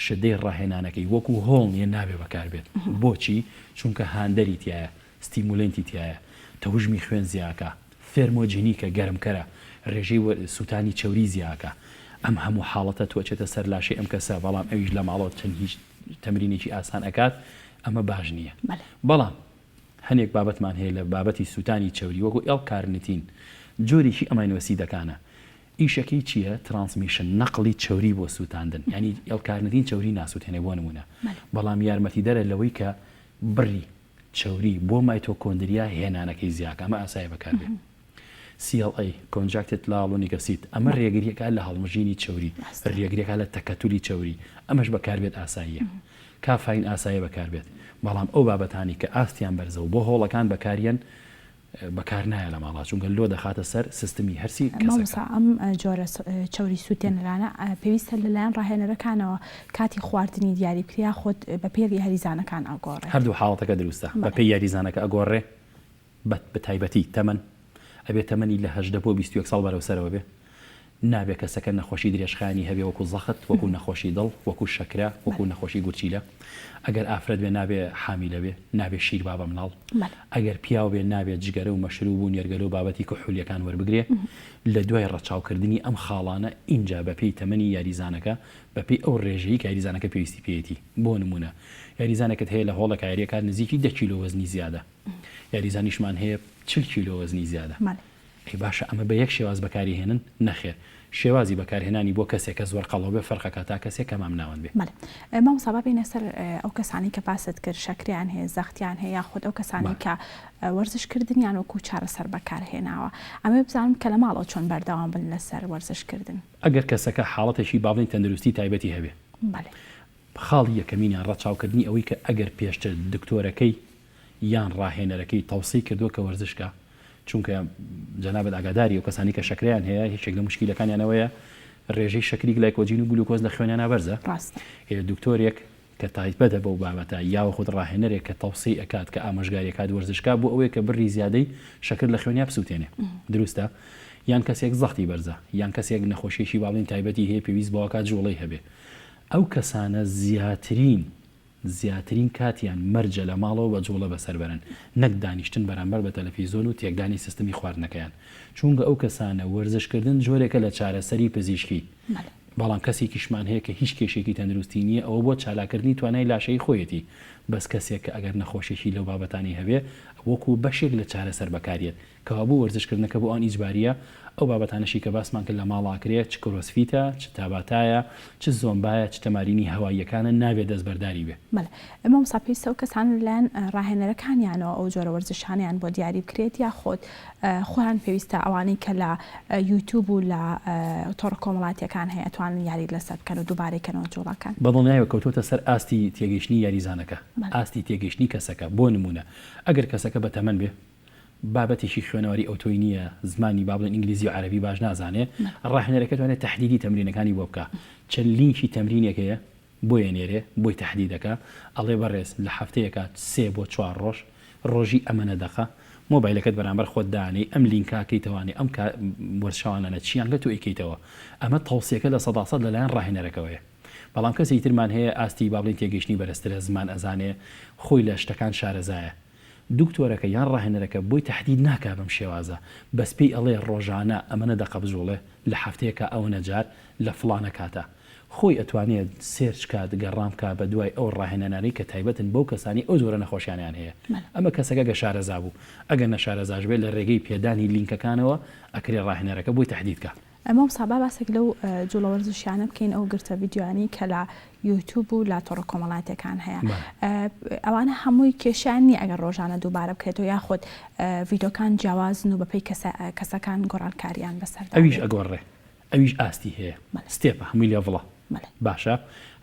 شدەی ڕاهێنانەکەی وەکو هۆڵ نیە نابێ بەکار بێت بۆچی چونکە هاندەری تیایە stimulant ی تیایە تەوژمی خوێن زیاکا thermogenic ە گەرمکەرە رێژەی سوتانی چەوری زیاکا ئەم هەموو حاڵەتە تۆ ئەچێتە سەر لاشەی ئەم کەسە بەڵام ئەویش لە ماڵەوە چەند هیچ تەمرینێکی ئاسان ئەکات ئەمە باش نیە بەڵام هەنێک بابەتمان هەیە لە بابەتی سوتانی چەوری وەکو L-carnitine جۆرێکی amino acid ەکانە ئیشەکەی چیە transmission نەقڵی چەوری بۆ سوتاندن یانی L-carnitine چەوری ناسوتێنێ بۆ نمونە بەڵام یارمەتیدەرە لەوەی کە بڕی چەوری بۆ مایتۆکۆندریا هێنانەکەی زیاکە ئەمە ئاسایە بەکاربێ. CLA، Contracted Hyaluronic Acid، ئەمە رێگریەکە لە هەڵمژینی چەوری، رێگریەکە لە تەکەتولی چەوری، ئەمەش بەکاربێت ئاساییە. کافاین ئاسایە بەکاربێت، بەڵام ئەو بابەتانەی کە ئاستیان بەرزە و بۆ هۆڵەکان بەکاریەن بەکار نایە لە ماڵا چونکە load دەخاتە سەر سیستمی هەرسی کەسەکە. مامۆستا ئەم جۆرە چەوری سوتێنەرانە پێویستە لەلایەن ڕاهێنەرەکانەوە کاتی خواردنی دیاری بکرێت یاخود بەپێی یاریزانەکان ئەگۆڕێت؟ هەردوو حاڵەتەکە دروستە، بەپێی یاریزانەکە ئەگۆڕێ بە بەتایبەتی تەمەن، ئەبێ تەمەنی لە 18 بۆ 21 ساڵ بەرەو سەرەوە بێ، نابێ کەسەکە نەخۆشی درێژخایەنی هەبێ وەکو زەخت، وەکو نەخۆشی دڵ، وەکو شەکرە، وەکو نەخۆشی گورچیلە. ئەگەر ئافرەت بێ نابێ حامیلە بێ، نابێ شیر با بە مناڵ. ئەگەر پیاو بێ نابێ جگەرە و مەشروب و نێرگەلە و بابەتی کحولیەکان وەربگرێ. لە دوای ڕەچاوکردنی ئەم خاڵانە ئینجا بە پێی تەمەنی یاریزانەکە، بە پێی ئەو ڕێژەی کە یاریزانەکە پێویستی پێیەتی. بۆ نموونە یاریزانێکت هەیە لە هۆڵێکا یاریەکات نزیکی دە کیلۆ وەزنی زیادە. یاریزانیشمان هەیە 40 کیلۆ وەزنی زیادە. ئەی باشە ئەمە بە یەک شێواز بەکاری هێنن؟ نەخێر. شێوازی بەکارهێنانی بۆ کەسێک کە زۆر قەڵەو بێ فەرقەکا تا کەسێک کە مامناوەند بێ. بەڵێ مامۆستا با بێینە سەر ئەو کەسانەی کە باست کرد شەکرەیان هەیە زەختیان هەیە یاخود ئەو کەسانەی کە وەرزش کردنیان وەکو چارەسەر بەکار هێناوە ئەمەوێ بزانم کە لە ماڵەوە چۆن بەردەوام بن لەسەر وەرزش کردن؟ ئەگەر کەسەکە حاڵەتێکی با بڵێین تەندروستی تایبەتی هەبێ. بەڵێ. خاڵی یەکەمینیان ڕەچاوکردنی ئەوەی کە ئەگەر پێشتر دکتۆرەکەی یان ڕاهێنەرەکەی تەوسیەی کردووە کە وەرزش کا چونکە جەنابت ئاگاداری ئەو کەسانی کە شەکرەیان هەیە یەکێک لە موشکیلەکانیان ئەوەیە ڕێژەی شەکری گلایکۆجین و گلوکۆز لە خوێنیانا بەرزە ڕاستە. ئێ دکتۆرێک کە تایبەتە بەو بابەتە یاوەخود ڕاهێنەرێک کە تەوسیەی ئەکات کە ئامۆژگاری ئەکات وەرزش کا بۆ ئەوەیە کە بڕی زیادەی شەکر لە خوێنیا بسوتێنێ دروستە یان کەسێک زەختی بەرزە یان کەسێک نەخۆشیەکی با بڵێین تایبەتی هەیە پێویست بەوەکات جوڵەی هەبێ ئەو کەسانە زیاترین زیاترین کاتیان مەرجە لە ماڵەوە بە جوڵە بەسەر بەرن نەک دانیشتن بەرامبەر بە تەلەفیزۆن و تێکدانی سیستمی خواردنەکەیان چوونگە ئەو کەسانە وەرزش کردن جۆرێکە لە چارەسەری پزیشکی بەڵام کەسێکیشمان هەیە کە هیچ کێشێکی تەندروستی نییە ئەوە بۆ چالاکردنی توانای لاشەی خۆیەتی بەس کەسێک کە ئەگەر نەخۆشێکی لەو بابەتانەی هەبێ وەکو بەشێک لە چارەسەر بەکاریەت کەوابوو وەرزشکردنەکە بۆ ئەوان ئیجبارییە، ئەو بابەتانەشی کە باسمان کرد لە ماڵ ئاکرێ، چ CrossFit ە، چ تاباتایە، چ زۆمبایە، چ تەمارینی هەواییەکانە، نابێ دەستبەرداری بێ. بەڵێ مامۆستا پێویستە ئەو کەسانە لەلایەن ڕاهێنەرەکانیانەوە ئەو جۆرە وەرزشانەیان بۆ دیاری بکرێت یاخود خۆیان پێویستە ئەوانەی کە لە یوتوب و لە تۆڕە کۆمەڵاتیەکان هەیە ئەتوانن یاری لەسەر بکەن و دووبارەی کەنەوە جوڵەکان؟ بەدڵنیایەوە کەوتۆتە سەر ئاستی تێگەیشتنی یاریزانەکە، ئاستی تێگەیشتنی کەسەکە، بۆ نموونە ئەگەر کەسەکە بەتەمەن بێ، بابەتێکی خوێنەواری ئەوتۆی نییە، زمانی با بڵێین ئینگلیزی و عەرەبی باش نازانێ، ڕاهێنەرەکە توانێ تەحدیدی تەمرینەکانی بۆ بکا، چەند لینکی تەمرینێک هەیە بۆی ئەنێرێ، بۆی تەحدید ئەکا، ئەڵێ بەڕێز لە هەفتەیەکا سێ بۆ چوار ڕۆژ، ڕۆژی ئەمەنە دەقە، مۆبایلەکەت بەرامبەر خۆت دانێی، ئەم لینکە ئەکەیتەوانێ، ئەم کا وەرزشەوانانە چیان لە تۆ ئەیکەیتەوە، ئەمە تەوسیەکە 100% لەلایەن ڕاهێنەرەکەوەیە. بەڵام کەسێکی ترمان هەیە ئاستی با بڵێین تێگەیشتنی بەرزترە، زمان ئەزانێ، خۆی لە شتەکان شارەزایە. دکتۆرەکە یان ڕاهێنەرەکە بۆی تەحدید ناکا بەم شێوازە بەس پێی ئەڵێ ڕۆژانە ئەمەنە دەقە بجوڵێ لە هەفتەیەکا ئەوەنە جار لە فڵانە کاتا خۆی ئەتوانێ search کات گەڕان بکا بە دوای ئەو ڕاهێنەنانەی کە تایبەتن بەو کەسانەی ئەو جۆرە نەخۆشیانەیان هەیە ئەمە کەسەکە گە شارەزا بوو ئەگەر نەشارەزاش بێ لە ڕێگەی پێدانی لینکەکانەوە ئەکرێ ڕاهێنەرەکە بۆی تەحدید کا. مامۆستا با باسێک لەو جوڵە وەرزشیانە بکەین ئەو گرتە ڤیدیۆیانەی کە لە یوتوب و لە تۆڕە کۆمەڵاتیەکان هەیە ئەوانە هەمووی کێشیان نییە ئەگەر ڕۆژانە دووبارە بکرێتەوە یاخود ڤیدۆکان جیاوازن و بەپێی کەسەکان گۆڕانکاریان بەسەردا ئەویش ئەگۆڕێ ئەویش ئاستی هەیە step ە هەمووی level ە باشە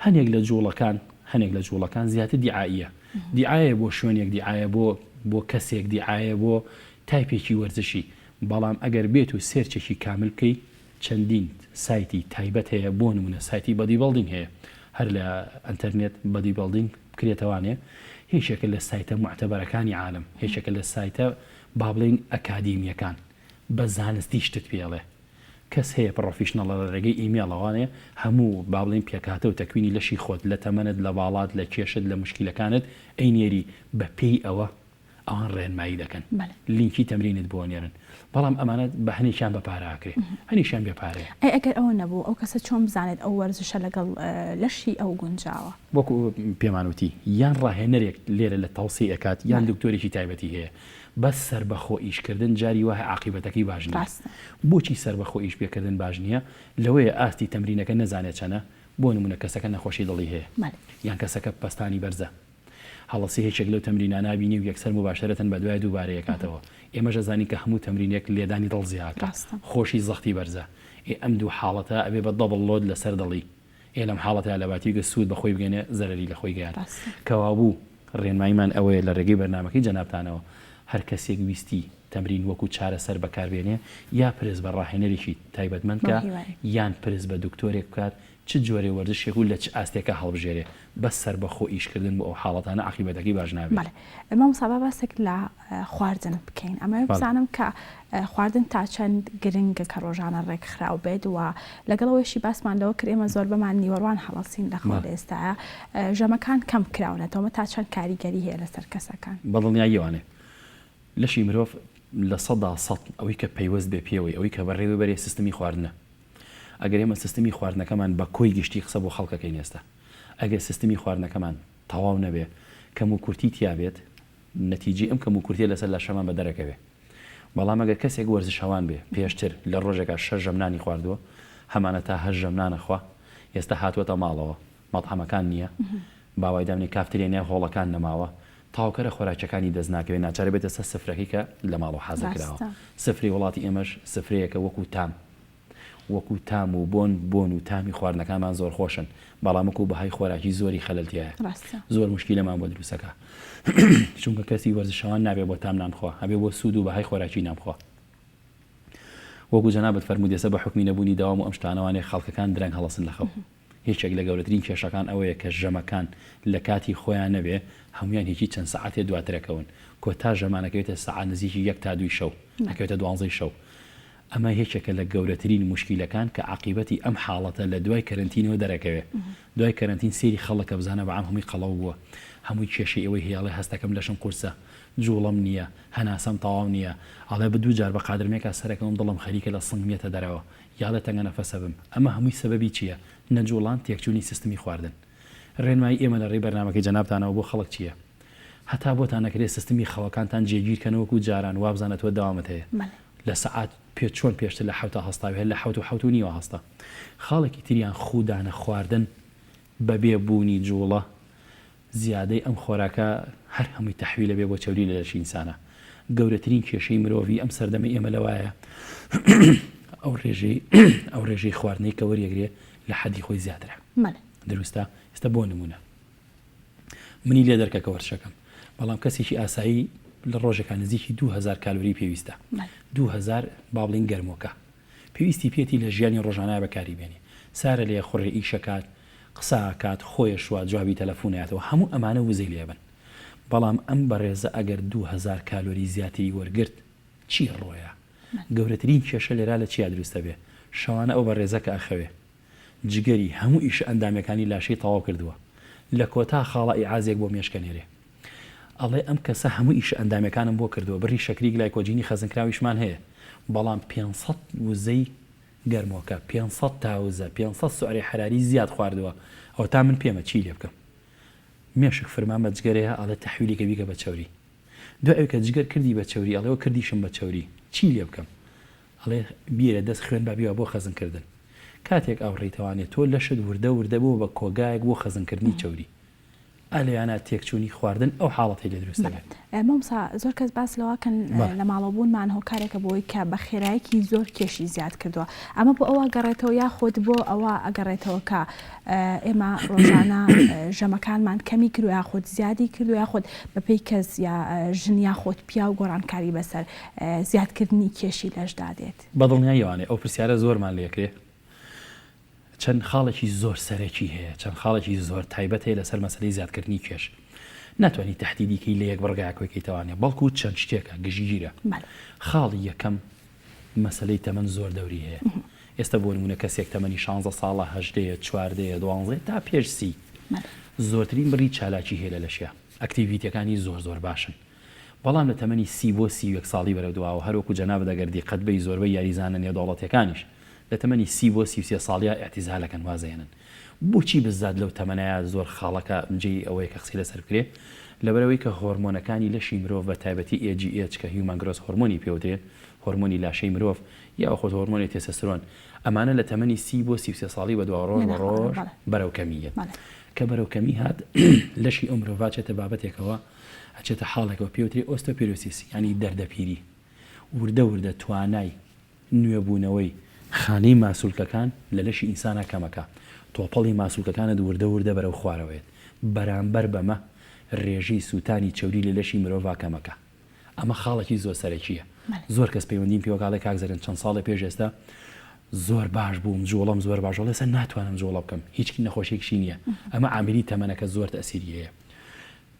هەنێک لە جوڵەکان هەنێک لە جوڵەکان زیاتر دیعاییە دیعایە بۆ شوێنێک دیعایە بۆ بۆ کەسێک دیعایە بۆ تایپێکی وەرزشی بەڵام ئەگەر بێت و search ێکی کامل بکەی چەندین سایتی تایبەت هەیە بۆ نمونە سایتی bodybuilding هەیە هەر لە ئەنتەرنێت bodybuilding بکرێتەوانێ. یەکێکە لە سایتە موعتەبەرەکانی عالەم، یەکێکە لە سایتە با بڵێین ئەکادیمیەکان، بە زانستی شتت پێ ئەڵێ. کەس هەیە پڕۆفیشنەڵە لە ڕێگەی ئیمێڵەوانێ هەموو با بڵێین پێکهاتە و تەکوینی لەشی خۆت لە تەمەنت لە باڵات لە کێشت لە موشکیلەکانت ئەینێری بە پێی ئەوە ئەوان ڕێنمایی دەکەن لینکی تەمرینت بۆ ئەنێرن بەڵام ئەمانە بە هەنێکیان بە پارە ئەکرێ هەنێکیان بێ پارەیە. ئەی ئەگەر ئەوە نەبوو ئەو کەسە چۆن بزانێت ئەو وەرزشە لەگەڵ لەشی ئەو گونجاوە؟ وەکو پێمان وتی یان ڕاهێنەرێک لێرە لە تەوسیە ئەکات یان دکتۆرێکی تایبەتی هەیە بەس سەربەخۆ ئیش کردن جاری وایە عاقیبەتەکەی باش نیە بۆچی سەربەخۆ ئیش پێکردن باش نیە لەوەیە ئاستی تەمرینەکە نەزانێت چەنە بۆ نمونە کەسەکە نەخۆشی دڵی هەیە یان کەسەکە پەستانی بەرزە هەڵەسی هێچێک لەو تەمرینانە بینی و یەکسەر موباشەرەتەن بەدوای دووبارە یەکاتەوە ئێمەش ئەزانین کە هەموو تەمرینێک لێدانی دڵ زیاکا خۆشی زەختی بەرزە ئێ ئەم دوو حاڵەتە ئەبێ بە double load لەسەر دڵی ئێ لەم حاڵەتەیا لەباتی گە سوود بە خۆی بگەنێ زەرەری لە خۆی گەیاند. کەوابوو ڕێنماییمان ئەوەیە لە ڕێگەی بەرنامەکەی جەنابتانەوە هەر کەسێک ویستی تەمرین وەکو چارەسەر بەکار بێنێ یا پرس بە ڕاهێنەرێکی تایبەتمەند کا یان پرس بە دکتۆرێک بکات چ جۆرێ وەرزشێک و لە چ ئاستێکا هەڵبژێرێ بەس سەربەخۆ ئیش کردن بۆ ئەو حاڵەتانە عاقیبەتەکەی باش نابێت. بەڵێ مامۆستا با باسێک لە خواردن بکەین ئەمەوێ بزانم کە خواردن تا چەند گرنگە کە ڕۆژانە ڕێکخراو بێت و لەگەڵ ئەوەیشی باسمان لەوە کرد ئێمە زۆربەمان نیوەڕوان هەڵەسین لە خەو لە ئێستایا ژەمەکان کەم کراونەتەوە تا چەند کاریگەری هەیە لەسەر کەسەکان؟ بەدڵنیاییەوانێ لەشی مرۆڤ 100% ئەوەی کە پەیوەست بێ پێوەی ئەوەی کە بەڕێوەی بەرێ سیستمی خواردنە ئەگەر ئێمە سیستمی خواردنەکەمان بە کۆی گشتی قسە بۆ خەڵکەکەین ئێستا ئەگەر سیستمی خواردنەکەمان تەواو نەبێ کەموکورتی تیا بێت نەتیجەی ئەم کەموکورتیە لەسەر لاشەمان بەدەرەکەوێ بەڵام ئەگەر کەسێک وەرزشەوان بێ پێشتر لە ڕۆژێکا شەش ژەم نانی خواردووە هەمانە تا هەشت ژەم نان ئەخوا ئێستا هاتووەتە ماڵەوە مەتعەمەکان نییە با وای دابنێ کافتریا نیە هۆڵەکان نەماوە تاوکەرە خۆراکیەکانی دەست ناکەوێ ناچارە بێتە سەر سفرەکەی کە لە ماڵەوە حازر کراوە سفرەی وڵاتی ئێمەش سفرەیەکە وەکو تام وەکو تام و بۆن بۆن و تامی خواردنەکانمان زۆر خۆشن بەڵام وەکو بەهای خۆراکی زۆری خەلەل تیایە ڕاستە. زۆر موشکیلەمان بۆ دروست ئەکا چونکە کەسی وەرزشەوان نابێ بۆ تام نان بخوا ئەبێ بۆ سوود و بەهای خۆراکی نان بخوا وەکو جەنابت فەرمووت ئێستا بە حوکمی نەبوونی دەوام و ئەم شتانەوانێ خەڵکەکان درەنگ هەڵەسن لە خەو یەکێک لە گەورەترین کێشەکان ئەوەیە کە ژەمەکان لە کاتی خۆیان نەبێ هەموویان هیچی چەند سەعاتێ دواتر ئەکەون کۆتا ژەمان ئەکەوێتە سەعات نزیکی یەک تا دووی شەو ئەکەوێتە دوانزەی شەو ئەمە یەکێکە لە گەورەترین موشکیلەکان کە عاقیبەتی ئەم حاڵەتە لە دوای کەرەنتینەوە دەرەکەوێ. دوای کەرەنتین سەیری خەڵک کە بزانە بەعام هەمووی قەڵەو بووە، هەمووی کێشەی ئەوەی هەیە ئەڵێ هەستەکەم لەشم قورسە، جوڵەم نییە، هەناسەم تەواو نییە، ئەڵێ بە دوو جار بە قادرمێکا سەرەکەوم دڵم خەریکە لە سنگم یەتە دەرەوە، یا ئەڵێ تەنگەنەفەسەبم. ئەمە هەمووی سەبەبی چییە؟ نەجوڵان، تێکچوونی سیستمی خواردن. ڕێنمایی ئێمە لە ڕێی بەرنامەکەی جەنابتانەوە بۆ خەڵک چییە؟ هەتا بۆتان ئەکرێ سیستمی خەوەکانتان جێگیر کەن وەکو جاران وابزانە تۆ دەوامت هەیە لە سەعات پێ چۆن پێشتر لە حەوتا هەستاوی هەر لە حەوت و حەوت و نیوە هەستە خاڵێکی تریان خوودانە خواردن بەبێ بوونی جوڵە زیادەی ئەم خۆراکە هەر هەمووی تەحویلە بێ بۆ چەوری لە لەشی ئینسانا گەورەترین کێشەی مرۆڤی ئەم سەردەمەی ئێمە لەوایە ئەو ڕێژەی ئەو ڕێژەی خواردنەی کە وەریەگرێ لە حەدی خۆی زیاترە دروستە ئێستا بۆ نمونە منی لێ دەرکە کە وەرزشەکەم بەڵام کەسێکی ئاسایی لە ڕۆژێکا نزیکی 2000 کالۆری پێویستە 2000 با بڵین گەرمۆکە پێویستی پێتی لە ژیانی ڕۆژانە بەکاری بێنی سارە لێ خوڕێ ئیشەکات قسە ئەکات خۆیە شوا جوابی تەلەفون ئەیاتەوە هەموو ئەمانە وزەی لێ بن بەڵام ئەم بەڕێزە ئەگەر 2000 کالۆری زیاتری وەرگرت چی ڕۆیە گەورەترین کێشە لێرا لە چیا دروست ئەبێ شەوانە ئەو بەڕێزە کە ئەخەوێ جگەری هەموو ئیشە ئەندامیەکانی لاشەی تەواو کردووە لە کۆتا خاڵا ئیعازێک بۆ مێشک ئەنێرێ ئەڵێ ئەم کەسە هەموو ئیشە ئەندامیەکانم بۆ کردووە بڕی شەکری گلایکۆجینی خەزنکراویشمان هەیە بەڵام 500 وزەی گەرمۆکە 500 تا وزە 500 سعری حراری زیاد خواردووە ئەوەتا من پێمە چی لێ بکەم مێشک فرمان بە جگەرەیە ئەڵێ تەحویلی کە بیکە بە چەوری دوای ئەوی کە جگەر کردی بە چەوری ئەڵێ و کردیشم بە چەوری چی لێ بکەم ئەڵێ بیرە دەست خوێن با بیوا بۆ خەزن کردن کاتێک ئاو ڕیتەوانێ تۆ لەشت وردە وردە بووە بە کۆگایەک بۆ خەزن کردنی چەوری ئا لەویانا تێکچوونی خواردن ئەو حاڵەتەی لێ دروست دەبێت. مامۆستا زۆر کەس باس لەوە کەن لە ماڵەوە بوونمان هۆکارێکە بۆی کە بە خێرایەکی زۆر کێشی زیاد کردووە ئەمە بۆ ئەوە گەڕێتەوە یاخود بۆ ئەوە ئەگەڕێتەوە کە ئێمە ڕۆژانە ژەمەکانمان کەمی کردو یاخود زیادی کردو یاخود بەپێی کەس یا ژن یاخود پیاو گۆڕانکاری بەسەر زیادکردنی کێشی لەشدا دێت؟ بەدڵنیاییەوانێ ئەو پرسیارە زۆرمان لێکرێ چەند خاڵێکی زۆر سەرەکی هەیە چەند خاڵێکی زۆر تایبەت هەیە لەسەر مەسەلەی زیادکردنی کێش. ناتوانی تەحدیدی کەی لە یەک بڕگایا کۆی کەیتەوانێ بەڵکو چەند شتێکە گشتگیرە. خاڵی یەکەم مەسەلەی تەمەن زۆر دەوری هەیە. ئێستا بۆ نموونە کەسێک تەمەنی شانزە ساڵە، هەژدەیە، چواردەیە، دوانزەیە تا پێش سی زۆرترین بڕی چالاکی هەیە لە لەشیا. activity ەکانی زۆر زۆر باشن. بەڵام لە تەمەنی 30 بۆ 31 ساڵی بەرەو دواوە هەر وەکو جەنابت ئەگەر دیقەت بەی زۆربەی یاریزانە نێودەوڵەتیەکانیش لە تەمەنی 30 بۆ 33 ساڵیا ئیعتیزال ئەکەن وازئەهێنن. بۆچی بزات لەو تەمەنەیا زۆر خاڵەکە جێی ئەوەیە کە قسەی لەسەر بکرێ؟ لەبەرئەوەی کە هۆرمۆنەکانی لەشی مرۆڤ بە تایبەتی HGH کە Human Growth Hormone ی پێوترێ هۆرمۆنی لاشەی مرۆڤ یاخود هۆرمۆنی تێسەسترۆن ئەمانە لە تەمەنی 30 بۆ 33 ساڵی بەدواوە ڕۆژ بە ڕۆژ بەرەو کەمی یەت. کە بەرەو کەمی هات لەشی ئەو مرۆڤە ئەچێتە بابەتێکەوە ئەچێتە حاڵێکەوە پێوترێ osteoporosis یانی دەردەپیری وردە وردە توانای نوێبوونەوەی خانەی ماسولکەکان لە لەشی ئینسانا کەمەکا تۆپەڵی ماسولکەکانت وردە وردە بەرەو خوارەوە یەت بەرامبەر بەمە رێژەی سووتانی چەوری لە لەشی مرۆڤا کەمەکا ئەمە خاڵێکی زۆر سەرەکییە. زۆر کەس پەیوەندیم پێوە کە ئەڵێ کاک زەرێن چەند ساڵێ پێش ئێستا زۆر باش بووم جوڵەم زۆر باش بوو ئێستا ناتوانم جوڵە بکەم هیچ نەخۆشیەکیشی نییە ئەمە عاملی تەمەنەکە زۆر تەئسیری هەیە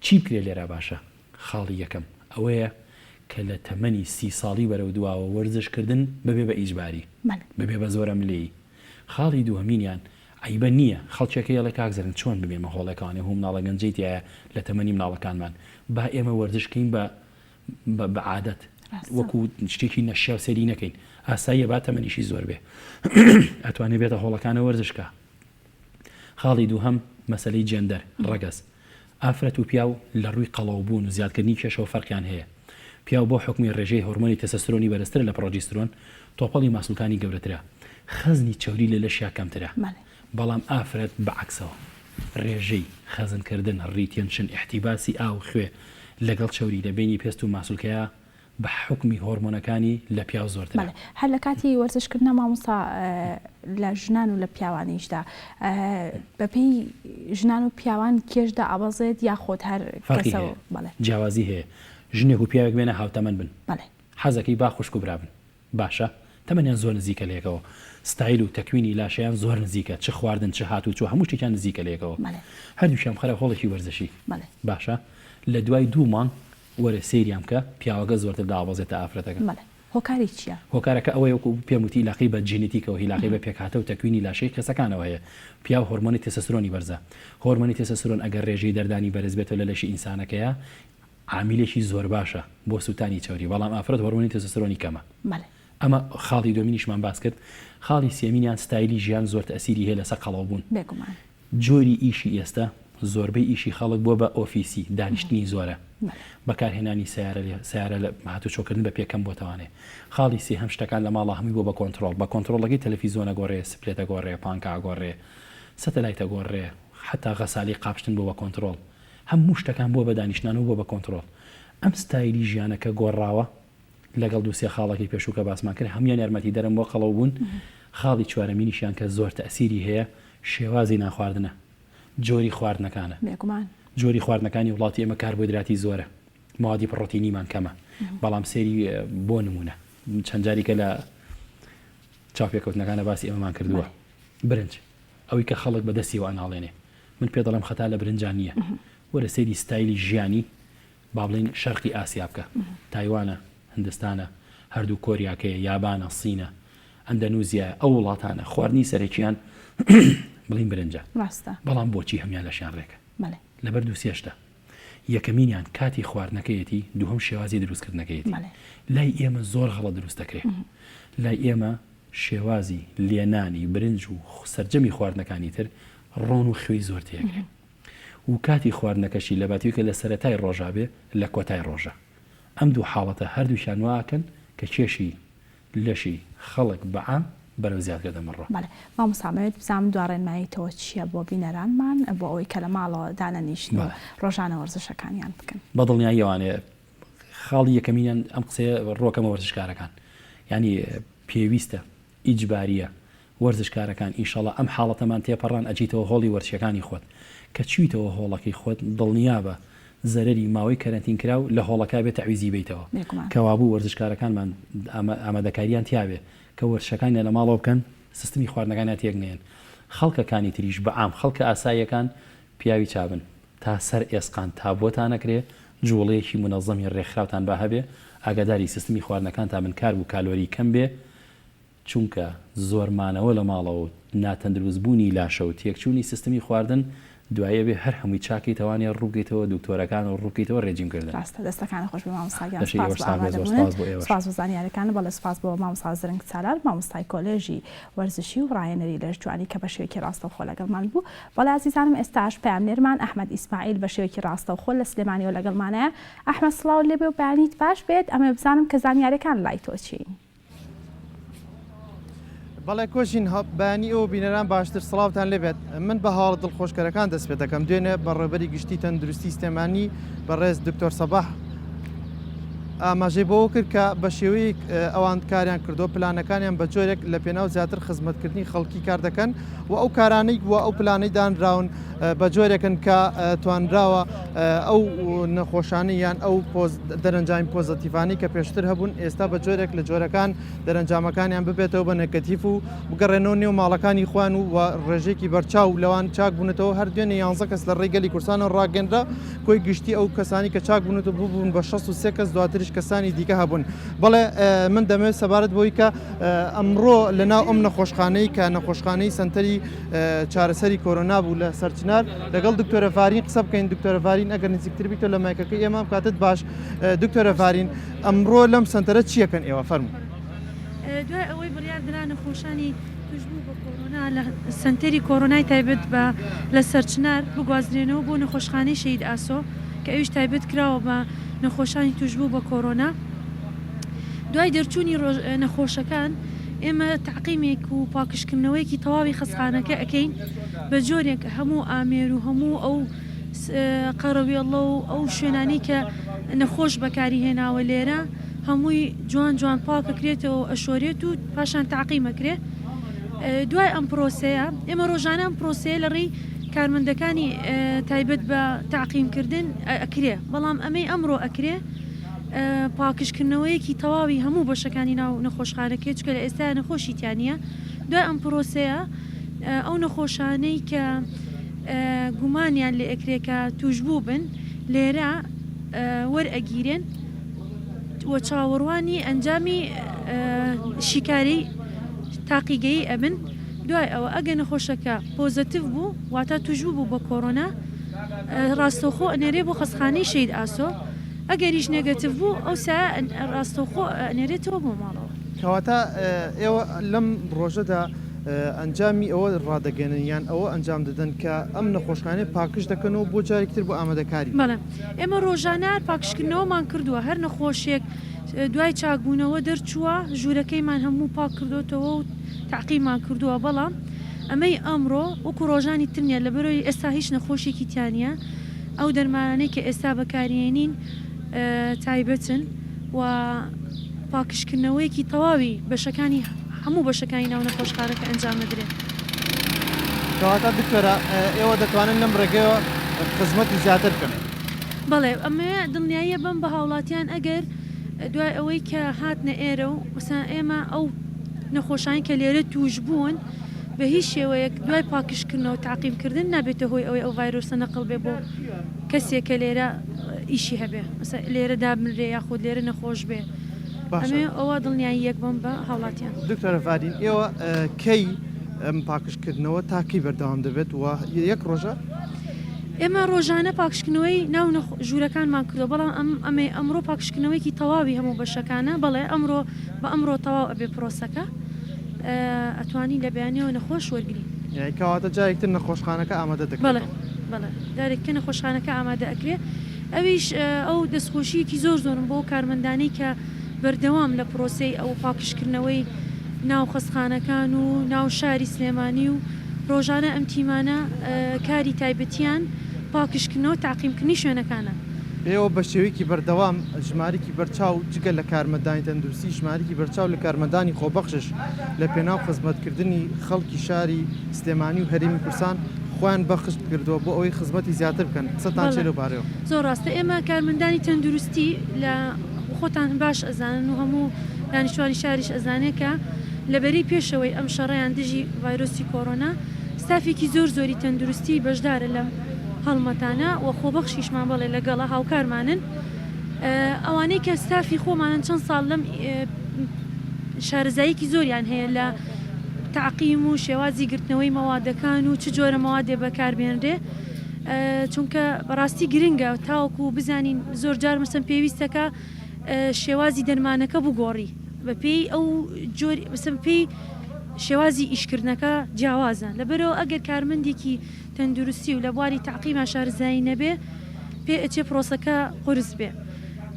چی بکرێ لێرە باشە خاڵی یەکەم ئەوەیە کە لە تەمەنی سی ساڵی بەرەو دواوە وەرزش کردن ببێ بە ئیجباری ببێ بە زۆرەملێی خاڵی دووهەمینیان عەیبە نییە خەڵکێک هەیە ئەڵێ کاک زەرن چۆن ببێمە هۆڵێکەوانێ هو مناڵە گەنجەی تیایە لە تەمەنی مناڵەکانمان با ئێمە وەرزش کەین بە بە عادەت وەکو شتێکی نەشیاو سەیری نەکەین ئاساییە با تەمەنیشی زۆر بێ ئەتوانێ بێتە هۆڵەکانە وەرزش کا خاڵی دووهەم مەسەلەی جێندەر، ڕەگەز. ئافرەت و پیاو لە ڕووی قەڵەوبوون و زیادکردنی کێشەوە فەرقیان هەیە. پیاو بۆ حوکمی ڕێژەی هۆرمۆنی تێسەسترۆنی بەرزترە لە پڕۆجیسترۆن، تۆپەڵی ماسولکانی گەورەترە. خەزنی چەوری لە لەشیا کەمترە. بەڵام ئافرەت بە عەکسەوە. ڕێژەی خەزنکردن، retention، ئیحتیباسی ئاو، خوێ، لەگەڵ چەوری لە بەینی پێست و ماسولکەیا بە حوکمی هۆرمۆنەکانی لە پیاو زۆرترە. بەڵێ هەر لە کاتی وەرزش کردنا مامۆستا لە ژنان و لە پیاوانیشدا بە پێی ژنان و پیاوان کێش دائەبەزێت یاخود هەر فەرقی هەیە بەڵێ جیاوازی هەیە ژنێک و پیاوێک بێنە هاوتەمەن بن بەڵێ حەزەکەی با خوشک و برا بن باشە تەمەنیان زۆر نزیکە لەیەکەوە ستایل و تەکوینی لاشەیان زۆر نزیکە چ خواردن چ هاتوچۆ هەموو شتێکیان نزیکە لەیەکەوە بەڵێ هەردووکیان بخەرە هۆڵێکی وەرزشی بەڵێ باشە لە دوای دوو مانگ وەرە سەیریان بکە پیاوەکە زۆرتر دابەزێت تا ئافرەتەکە. بەڵێ هۆکاری چیە؟ هۆکارەکە ئەوەیە وەکو پێم وتی ئیلاقەی بە جینێتیکەوە هیلاقەی بە پێکهاتە و تەکوینی لاشەی کەسەکانەوە هەیە پیاو هۆرمۆنی تێسەسترۆنی بەرزە هۆرمۆنی تێسەسترۆن ئەگەر رێژەی دەردانی بەرز بێتەوە لە لەشی ئینسانەکەیا عامیلێکی زۆر باشە بۆ سوتانی چەوری بەڵام ئافرەت هۆرمۆنی تێسەسترۆنی کەمە بەڵێ. ئەمە خاڵی دووەمینیشمان باس کرد خاڵی سێمینیان ستایلی ژیان زۆر تەئسیری هەیە لەسەر قەڵەو بوون. بێگومان. جۆری ئیشی ئێستا زۆربەی ئیشی خەڵک بووە بە ئۆفیسی، دانیشتنی زۆرە، بەکارهێنانی سەیارە سەیارە لە هاتوچۆکردن بە پێ کەم بۆتەوانێ. خاڵی سێهەم شتەکان لە ماڵا هەمووی بووە بە کۆنترۆڵ، بە کۆنترۆڵەکەی تەلەفیزۆن ئەگۆڕێ، split ئەگۆڕێ، پانکا ئەگۆڕێ، سەتەلایت ئەگۆڕێ، حەتا غەسالەی قاپشتن بووە بە کۆنترۆڵ. هەموو شتەکان بووە بە دانیشتنان و بووە بە کۆنترۆڵ. ئەم ستایلی ژیانە کە گۆڕاوە لەگەڵ دوو سێ خاڵەکەی پێشوو کە باسمان کرد هەموویان یارمەتیدەرن بۆ قەڵەوبوون، خاڵی چوارەمینیشیان کە زۆر تەئسیری هەیە شێوازی نانخواردنە، جۆری خواردنەکانە. بێگومان. جۆری خواردنەکانی وڵاتی ئێمە کاربۆهیدراتی زۆرە، مەوادی پڕۆتینیمان کەمە، بەڵام سەیری بۆ نموونە چەند جاریکە لە چاوپێکەوتنەکانە باسی ئەمەمان کردووە، برنج ئەوەی کە خەڵک بە دەستیەوە ئەناڵێنێ، من پێ دەڵێم خەتا لە برنجا نییە، وەرە سەیری ستایلی ژیانی با بڵێین شەرقی ئاسیا بکە، تایوانە، هندستانە، هەردوو کۆریاکەیە، یابانە، سینە، ئەندەنوزیایە، ئەو وڵاتانە خواردنی سەرەکیان بڵێین برنجە. ڕاستە. بەڵام بۆچی هەموویان لەشیان ڕێکە؟ بەڵێ. لەبەر دوو سێ شتە. یەکەمینیان کاتی خواردنەکەیەتی، دووهەم شێوازی دروستکردنەکەیەتی. بەڵێ. لای ئێمە زۆر غەڵەت دروست دەکرێ. لای ئێمە شێوازی لێنانی برنج و سەرجەمی خواردنەکانی تر ڕۆن و خوێی زۆر تێکرێ. و کاتی خواردنەکەشی لەباتیوکە لە سەرەتای ڕۆژا بێ لە کۆتای ڕۆژا. ئەم دوو حاڵەتە هەردووکیان وا ئەکەن کە کێشی لەشی خەڵک بە عام بەرەو زیادکردن بڕوا. بەڵێ مامۆستا ئەمەوێت بزانم دوا ڕێنمایی تۆ چیە بۆ بینەرانمان بۆ ئەوەی کە لە ماڵەوە دانەنیشن و ڕۆژانە وەرزشەکانیان بکەن؟ بە دڵنیاییەوانێ خاڵی یەکەمینیان ئەم قسەیە ڕووەکەمە وەرزشکارەکان یانی پێویستە ئیجباریە وەرزشکارەکان ئیشەڵا ئەم حاڵەتەمان تێپەڕان ئەچیتەوە هۆڵی وەرزشەکانی خۆت کە چویتەوە هۆڵەکەی خۆت دڵنیابە زەرەری ماوەی کەرەنتین کراو لە هۆڵەکە بێ تەعویزی بەیتەوە بێگومان. کەوابوو وەرزشکارەکانمان ئامادەکاریان تیابێ کە وەرزشەکانیان لە ماڵەوە بکەن سستمی خواردنەکانیان تێک نەیەن خەڵکەکانی تریش بە عام خەڵکە ئاساییەکان پیاوی چابن. تا سەر ئێسقان تا بۆتان ئەکرێ جوڵەیەکی مونەزەمی ڕێکخراوتان با هەبێ ئاگاداری سیستمی خواردنەکانتان بن کارب و کالۆری کەم بێ چونکە زۆر مانەوە لە ماڵەوە و ناتەندروست بوونی لاشە و تێکچوونی سیستمی خواردن دوایی ئەبێ هەر هەمووی چاکەیتەوانێ ڕووبکەیتەوە دکتۆرەکان و ڕووبکەیتەوە ڕێجیم کردن. ڕاستە دەستەکانت خۆش بێ مامۆستا گیان دەشی سوپاس ئێوەش بۆ ساغ بێ زۆر ئامادەبوونت سوپاس بۆ ئێوەش. سوپاس بۆ زانیاریەکانت بەڵێ سوپاس بۆ مامۆستا زرنگ سالار مامۆستای کۆلێژی وەرزشی و ڕاهێنەری لەشجوانی کە بە شێوەیەکی ڕاستەوخۆ لەگەڵمان بوو بەڵێ ئازیزانم ئێستاش پەیامنێرمان ئەحمەد ئیسماعیل بە شێوەیەکی ڕاستەوخۆ لە سلێمانیەوە لەگەڵمانایە ئەحمەد سڵاوت لێبێ و بەیانیت باش بێت ئەمەوێ بزانم کە زانیاریەکان لای تۆ چین؟ بەڵێ کۆژین بەیانی ئێوە بینەران باشتر سڵاوتان لێبێت من بە هەواڵە دڵخۆشکەرەکان دەست پێ دەکەم دوێنێ بەڕێوبەری گشتی تەندروستی سلێمانی بەڕێز دکتۆر سەباح ئاماژەی بەوە کرد کە بە شێوەیەک ئەوان کاریان کردو پلانەکانیان بە جۆرێک لە پێناو زیاتر خزمەتکردنی خەڵکی کار دەکەن و ئەو کارانەی و ئەو پلانەی دانراون بە جۆرێکن کە توانراوە ئەو نەخۆشانەی یان ئەو دەرەنجامی پۆزەتیڤانەی کە پێشتر هەبوون ئێستا بە جۆرێک لە جۆرەکان دەرەنجامەکانیان ببێتەوە بە نێگەتیڤ و بگەڕێنەوە نێو ماڵەکانی خۆیان و ڕێژەیەکی بەرچاو لەوان چاک بوونەتەوە هەر دوێنێ 11 کەس لە ڕێی گەلی کوردستانەوە ڕاگەنرا کۆی گشتی ئەو کەسانی کە چاک بوونەتەوە ببوون بە 63 کەس دواتریش کەسانی دیکە هەبوون بەڵێ من دەمەوێت سەبارەت بۆی کە ئەمڕۆ لەناو ئەم نەخۆشخانەی کە نەخۆشخانەی سەنتەری چارەسەری کۆرۆنا بوو لە سەرچنار لەگەڵ دکتۆرە ڤارین قسە بکەین دکتۆرە ڤارین ئەگەر نزیکتر بیتەوە لە مایکەکەی ئێمە کاتت باش دکتۆرە ڤارین ئەمڕۆ لەم سەنتەرە چیەکەن ئێوە فەرموو. دوای ئەوەی بڕیار درا نەخۆشانی توشبوو بە کۆرۆنا لە سەنتەری کۆرۆنای تایبەت بە لە سەرچنار بگوازرێنەوە بۆ نەخۆشخانەی شەهید ئاسۆ کە ئەویش تایبەت کراوە بە نەخۆشانی توشبوو بە کۆرۆنا دوای دەرچوونی نەخۆشەکان ئێمە تەعقیمێک و پاکژکردنەوەیەکی تەواوی خەستخانەکە ئەکەین بە جۆرێک هەموو ئامێر و هەموو ئەو قەرەوێڵە و ئەو شوێنانەی کە نەخۆش بەکاری هێناوە لێرە هەمووی جوان جوان پاک ئەکرێتەوە و ئەشۆرێت و پاشان تەعقیم ئەکرێ دوای ئەم پرۆسەیە ئێمە ڕۆژانە ئەم پرۆسەیە لە ڕێی کارمەندەکانی تایبەت بە تەعقیمکردن ئەکرێ بەڵام ئەمەی ئەمڕۆ ئەکرێ پاکژکردنەوەیەکی تەواوی هەموو بەشەکانی ناو نەخۆشخانەکەیە چونکە لە ئێستایا نەخۆشی تیا نییە دوای ئەم پرۆسەیە ئەو نەخۆشانەی کە گومانیان لێ ئەکرێ کە توشبوو بن لێرە وەرئەگیرێن و چاوەڕوانی ئەنجامی شیکاری تاقیگەیی ئەبن دوای ئەوە ئەگەر نەخۆشەکە پۆزەتیڤ بوو واتا توشبوو بوو بە کۆرۆنا ڕاستەوخۆ ئەنێرێ بۆ خەستخانەی شەهید ئاسۆ ئەگەریش نێگەتیڤ بوو ئەوسا ڕاستەوخۆ ئەنێرێتەوە بۆ ماڵەوە. کەواتە ئێوە لەم ڕۆژەدا ئەنجامی ئەوە ڕادەگەنن یان ئەوە ئەنجام دەدەن کە ئەم نەخۆشخانەیە پاکژ دەکەنەوە بۆ جارێکی تر بۆ ئامادەکاری؟ بەڵێ ئێمە ڕۆژانە پاکژکردنەوەمان کردووە هەر نەخۆشێک دوای چاکبوونەوە دەرچووە ژوورەکەیمان هەموو پاک کردۆتەوە و تەعقیممان کردووە بەڵام ئەمەی ئەمڕۆ وەکو ڕۆژانی تر نییە لەبەرئەوەی ئێستا هیچ نەخۆشێکی تیا نییە ئەو دەرمانانەی کە ئێستا بەکاریێنین تایبەتن و پاکژکردنەوەیەکی تەواوی بەشەکانی هەموو بەشەکانی ناو نەخۆشخانەکە ئەنجام ئەدرێ. کەواتە دکتۆرە ئێوە دەتوانن لەم ڕێگەیەوە خزمەتی زیاتر بکەن؟ بەڵێ ئەمەوێ دڵنیاییە بەم بە هاوڵاتیان ئەگەر دوای ئەوەی کە هاتنە ئێرە و مەسەلەن ئێمە ئەو نەخۆشانەی کە لێرە تووشبوون بە هیچ شێوەیەک دوای پاکژکردنەوە تەعقیم کردن نابێتە هۆی ئەوەی ئەو ڤایرۆسە نەقڵ بێ بۆ کەسێک کە لێرە ئیشی هەبێ مەسەلەن لێرە دابنرێ یاخود لێرە نەخۆش بێ باشە ئەمەوێ ئەوە دڵنیاییەک بەم بە هاوڵاتیان. دکتۆرە ڤارین ئێوە کەی ئەم پاکژکردنەوە تا کەی بەردەوام دەبێت و یەک ڕۆژە؟ ئێمە ڕۆژانە پاکژکردنەوەی ناو ژوورەکانمان کردووە بەڵام ئەم ئەمەی ئەمڕۆ پاکژکردنەوەیەکی تەواوی هەموو بەشەکانە بەڵێ ئەمڕۆ بە ئەمڕۆ تەواو ئەبێ پرۆسەکە ئەتوانین لە بەیانیەوە نەخۆش وەرگرین. یانی کەواتە جارێکی تر نەخۆشخانەکە ئامادە بەڵێ دەکرێتەوە؟ بەڵێ جارێکی کە نەخۆشخانەکە ئامادە ئەکرێ ئەویش ئەو دەستخۆشیەکی زۆر زۆرم بۆ ئەو کارمەندانەی کە بەردەوام لە پرۆسەی ئەو پاکژکردنەوەی ناو خەستخانەکان و ناو شاری سلێمانی و ڕۆژانە ئەم تیمانە کاری تایبەتیان پاکژکردنەوە تەعقیمکردنی شوێنەکانە. ئێوە بە شێوەیەکی بەردەوام ژمارەیەکی بەرچاو جگە لە کارمەندانی تەندروستی ژمارەیەکی بەرچاو لە کارمەندانی خۆبەخشش لە پێناو خزمەتکردنی خەڵکی شاری سلێمانی و هەرێمی کوردستان خۆیان بەخشت کردووە بۆ ئەوەی خزمەتی زیاتر بکەن قسەتان چیە بەڵێ لەو بارەیەوە؟ زۆر ڕاستە ئێمە کارمەندانی تەندروستی لە خۆتان باش ئەزانن و هەموو دانیشتوانی شاریش ئەزانێ کە لە بەرەی پێشەوەی ئەم شەڕەیان دژی ڤایرۆسی کۆرۆنا ستافێکی زۆر زۆری تەندروستی بەشدارە لەم. هەڵمەتانە و خۆبەخشیشمان بەڵێ لەگەڵە هاوکارمانن ئەوانەی کە ستافی خۆمانن چەند ساڵ لەم شارەزاییەکی زۆریان هەیە لە تەعقیم و شێوازی گرتنەوەی مەوادەکان و چ جۆرە مەوادێ بەکاربێنرێ چونکە بەڕاستی گرنگە تاوەکو بزانین زۆر جار مەسەن پێویستەکە شێوازی دەرمانەکە بگۆڕی بەپێی ئەو جۆری مەسەن پێی شێوازی ئیشکردنەکە جیاوازە لەبەرئەوە ئەگەر کارمەندێکی تەندروستی و لە بواری تەعقیما شارەزایی نەبێ پێ ئەچێ پرۆسەکە قورس بێ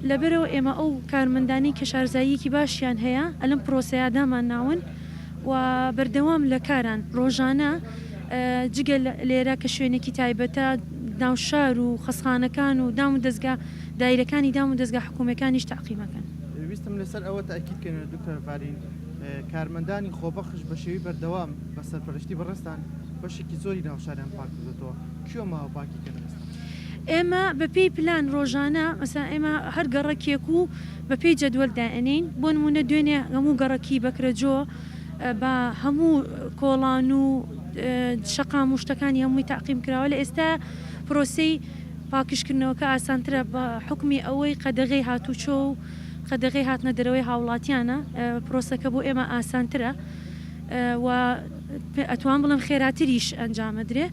لەبەرئەوە ئێمە ئەو کارمەندانەی کە شارەزاییەکی باشیان هەیە ئەلەم پرۆسەیە دامان ناون و بەردەوام لە کاران ڕۆژانە جگە لێرە کە شوێنێکی تایبەتە ناو شار و خەسخانەکان و دام و دەزگا دایرەکانی دام و دەزگا حکومیەکانیش تەعقیمەکەن. ویستم لەسەر ئەوە تەئکید کەینەوە دکتۆر ڤارین، کارمەندانی خۆبەخش بە شێوەی بەردەوام بە سەرپەرشتی بەڕێزتان بەشێکی زۆری ناو شاریان پاک کردۆتەوە، کوێ ماوە پاکی کەن ئێستا؟ ئێمە بە پێی پلان ڕۆژانە مەسەلەن ئێمە هەر گەڕەکێک و بە پێی جەدوەل دائەنێین بۆ نموونە دوێنێ هەموو گەڕەکی بەکرەجۆ بە هەموو کۆڵان و شەقام و شتەکانی هەمووی تەعقیم کراوە لە ئێستا پرۆسەی پاکژکردنەوەکە ئاسانترە بە حوکمی ئەوەی قەدەغەی هاتوچۆ و قەدەغەی هاتنە دەرەوەی هاوڵاتیانە پرۆسەکە بۆ ئێمە ئاسانترە و ئەتوان بڵێم خێراتریش ئەنجامەدرێ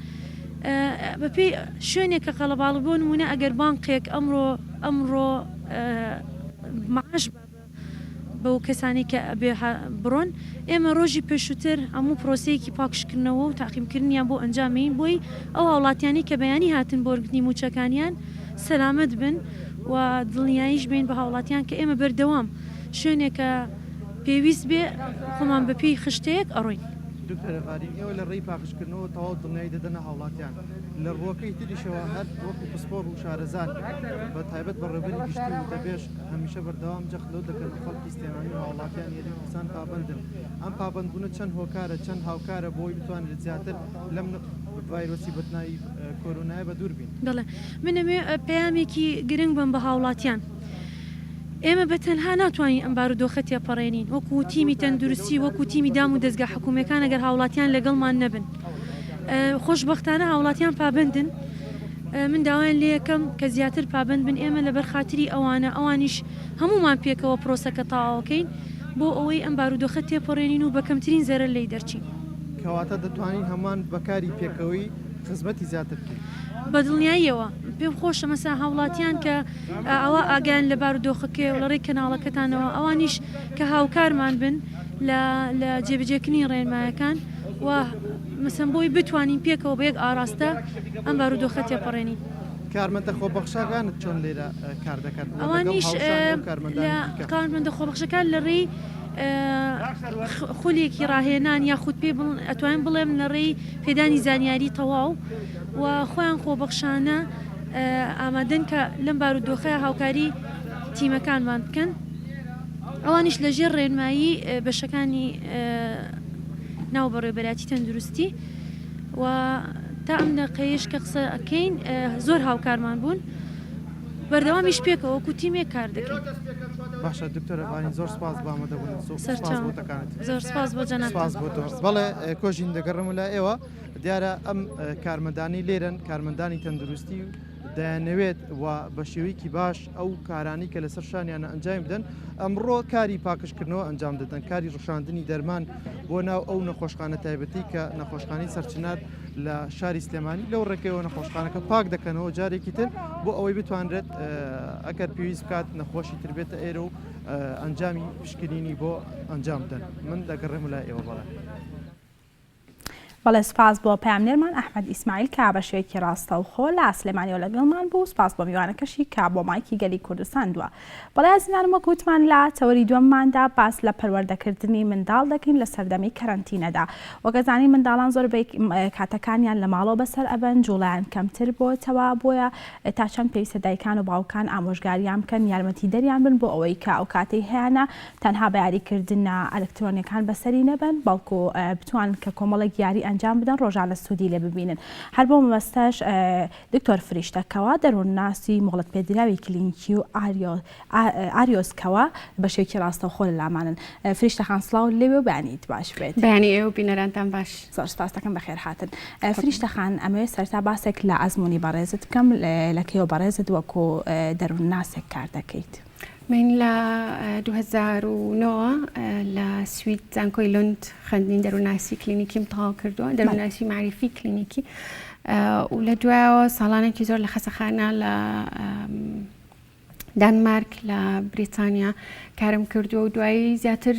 بەپێی شوێنێک کە قەڵەباڵغ بۆ نمونە ئەگەر بانقێک ئەمڕۆ ئەمڕۆ معاش بەو کەسانەی کە ئەبێ بڕۆن، ئێمە ڕۆژی پێشووتر هەموو پرۆسەیەکی پاکژکردنەوە و تاقیمکردنیان بۆ ئەنجام مەین بۆی ئەو هاوڵاتیانەی کە بەیانی هاتن بۆ وەرگرتنی مووچەکانیان سەلامەت بن و دڵنیاییش بەین بە هاوڵاتیان کە ئێمە بەردەوام شوێنێکە پێویست بێ خۆمان بە پێی خشتەیەک ئەڕۆین. دکتۆرە ڤارین، ئێوە لە ڕێی پاکژکردنەوە تەواو دڵنیایی دەدەنە هاوڵاتیان، لە ڕووەکەی تریشەوە هەر وەکو پسپۆڕ و شارەزان بە تایبەت بەڕێوبەری گشتی و وتەبێژ هەمیشە بەردەوام جەخت لەوە دەکەن خەڵکی سلێمانی و هاوڵاتیانی هەرێمی کوردستان پابەندن، ئەم پابەندبوونە چەند هۆکارە، چەند هاوکارە بۆ ئەوەی بتوانرێت زیاتر لەم ڤایرۆسی بەدناوی کۆرۆنایە بەدوور بین؟ بەڵێ من ئەمەوێ پەیامێکی گرنگ بەم بە هاوڵاتیان، ئێمە بە تەنها ناتوانین ئەم بارودۆخە تێپەڕێنین وەکو تیمی تەندروستی وەکو تیمی دام و دەزگا حکومیەکان ئەگەر هاوڵاتیان لەگەڵمان نەبن خۆشبەختانە هاوڵاتیان پابەندن من داوایان لێیەکەم کە زیاتر پابەند بن ئێمە لەبەر خاتری ئەوانە ئەوانیش هەموومان پێکەوە پرۆسەکە تەواوەکەین بۆ ئەوەی ئەم بارودۆخە تێپەڕێنین و بە کەمترین زەرەر لێی دەرچین. کەواتە دەتوانین هەمووان بە کاری پێکەوەیی خزمەتی زیاتر بکەین. بە دڵنیاییەوە. پێم خۆشە مەسەلەن هاوڵاتیان کە ئەوا ئاگایان لە بارودۆخەکەیە و لە ڕێی کەناڵەکەتانەوە ئەوانیش کە هاوکارمان بن لە لە جێبەجێکردنی ڕێنمایەکان و مەسەن بۆی بتوانین پێکەوە بە یەک ئاڕاستە ئەم بارودۆخە تێپەڕێنین. کارمەندە خۆبەخشەکانت چۆن لێرە کار دەکەن و لەگەڵ ئەوانیش هاوشانی ئەو لە کارمەندانی دیکە؟ کارمەندە خۆبەخشەکان لە ڕێی خولێکی ڕاهێنان یاخود پێی بڵ ئەتوانم بڵێم لە ڕێی پێدانی زانیاری تەواو و خۆیان خۆبەخشانە ئامادەن کە لەم بارودۆخە هاوکاری تیمەکانمان بکەن ئەوانیش لەژێر ڕێنمایی بەشەکانی ناو بەڕێوەبەرایەتی تەندروستی و تا ئەم دەقەیەش کە قسە ئەکەین زۆر هاوکارمان بوون بەردەوامیش پێکەوە وەکو تیمێک کار دەکەین. باشە دکتۆرە ڤارین زۆر سپاس بۆ ئامادەبوونت زۆر سپاس سەرچاوم بۆ تەکانت زۆر سپاس بۆ جەنابتان. سپاس بۆ تۆ بەڵێ کۆژین دەگەڕێمەوە لای ئێوە دیارە ئەم کارمەندانەی لێرەن کارمەندانی تەندروستی و دەیانەوێت و بە شێوەیەکی باش ئەو کارانەی کە لەسەر شانیانە ئەنجامی بدەن، ئەمڕۆ کاری پاکژکردنەوە ئەنجام دەدەن، کاری ڕشاندنی دەرمان بۆ ناو ئەو نەخۆشخانە تایبەتی کە نەخۆشخانەی سەرچنار لە شاری سلێمانی لەو ڕێگەیەوە نەخۆشخانەکە پاک دەکەنەوە جارێکی تر بۆ ئەوەی بتوانرێت ئەگەر پێویست بکات نەخۆشی تر بێتە ئێرە و ئەنجامی پشکنینی بۆ ئەنجام بدەن من دەگەڕێم لای ئێوە بەڵێ. بەڵێ سوپاس بۆ پەیامنێرمان ئەحمەد ئیسماعیل کە بە شێوەیەکی ڕاستەوخۆ لە سلێمانیەوە لەگەڵمان بوو، سوپاس بۆ میوانەکەشی کە بۆ مایکی گەلی کوردستان دوا. بەڵێ ئازیزانم وەک وتمان لە تەوەری دووەمماندا باس لە پەروەردەکردنی منداڵ دەکەین لە سەردەمی کەرەنتینەدا. وەک ئەزانین منداڵان زۆربەی کاتەکانیان لە ماڵەوە بەسەر ئەبەن، جوڵەیان کەمتر بۆتەوە، بۆیە تا چەند پێویستە دایکان و باوکان ئامۆژگاریان بکەن، یارمەتیدەریان بن بۆ ئەوەی کە ئەو کاتەی هەیانە تەنها بە یاریکردنە ئەلکترۆنیەکان بەسەری نەبەن، بەڵکو بتوانن کە کۆمەڵێک یاری. ئەنجام بدەن ڕۆژانە سوودی لێ ببینن هەر بۆ مەبەستەش دکتۆر فریشتە کەوا دەروونناسی مۆڵەتپێدراوی کلینکی و ئاریۆس کەوا بە شێوەیەکی ڕاستەوخۆ لە لامانن. فریشتە خان سڵاو لێوێ و بەیانیت باش بێت. بەیانی ئێوە و بینەرانتان باش. زۆر سپاس دەکەم بەخێرهاتن. فریشتە خان ئەمەوێت سەرەتا باسێک لە ئەزموونی بەڕێزت بکەم لە کەیەوە بەڕێزت وەکو دەروونناسێک کار دەکەیت؟ من لە 2009 لە سوید زانکۆی لوند خوێندنی دەروونناسی کلینیکیم تەواو کردووە دەروونناسی مەعریفی کلینیکی و لە دوایەوە ساڵانێکی زۆر لە خەسەخانە لە دانمارک لە بریتانیا کارم کردووە و دوایی زیاتر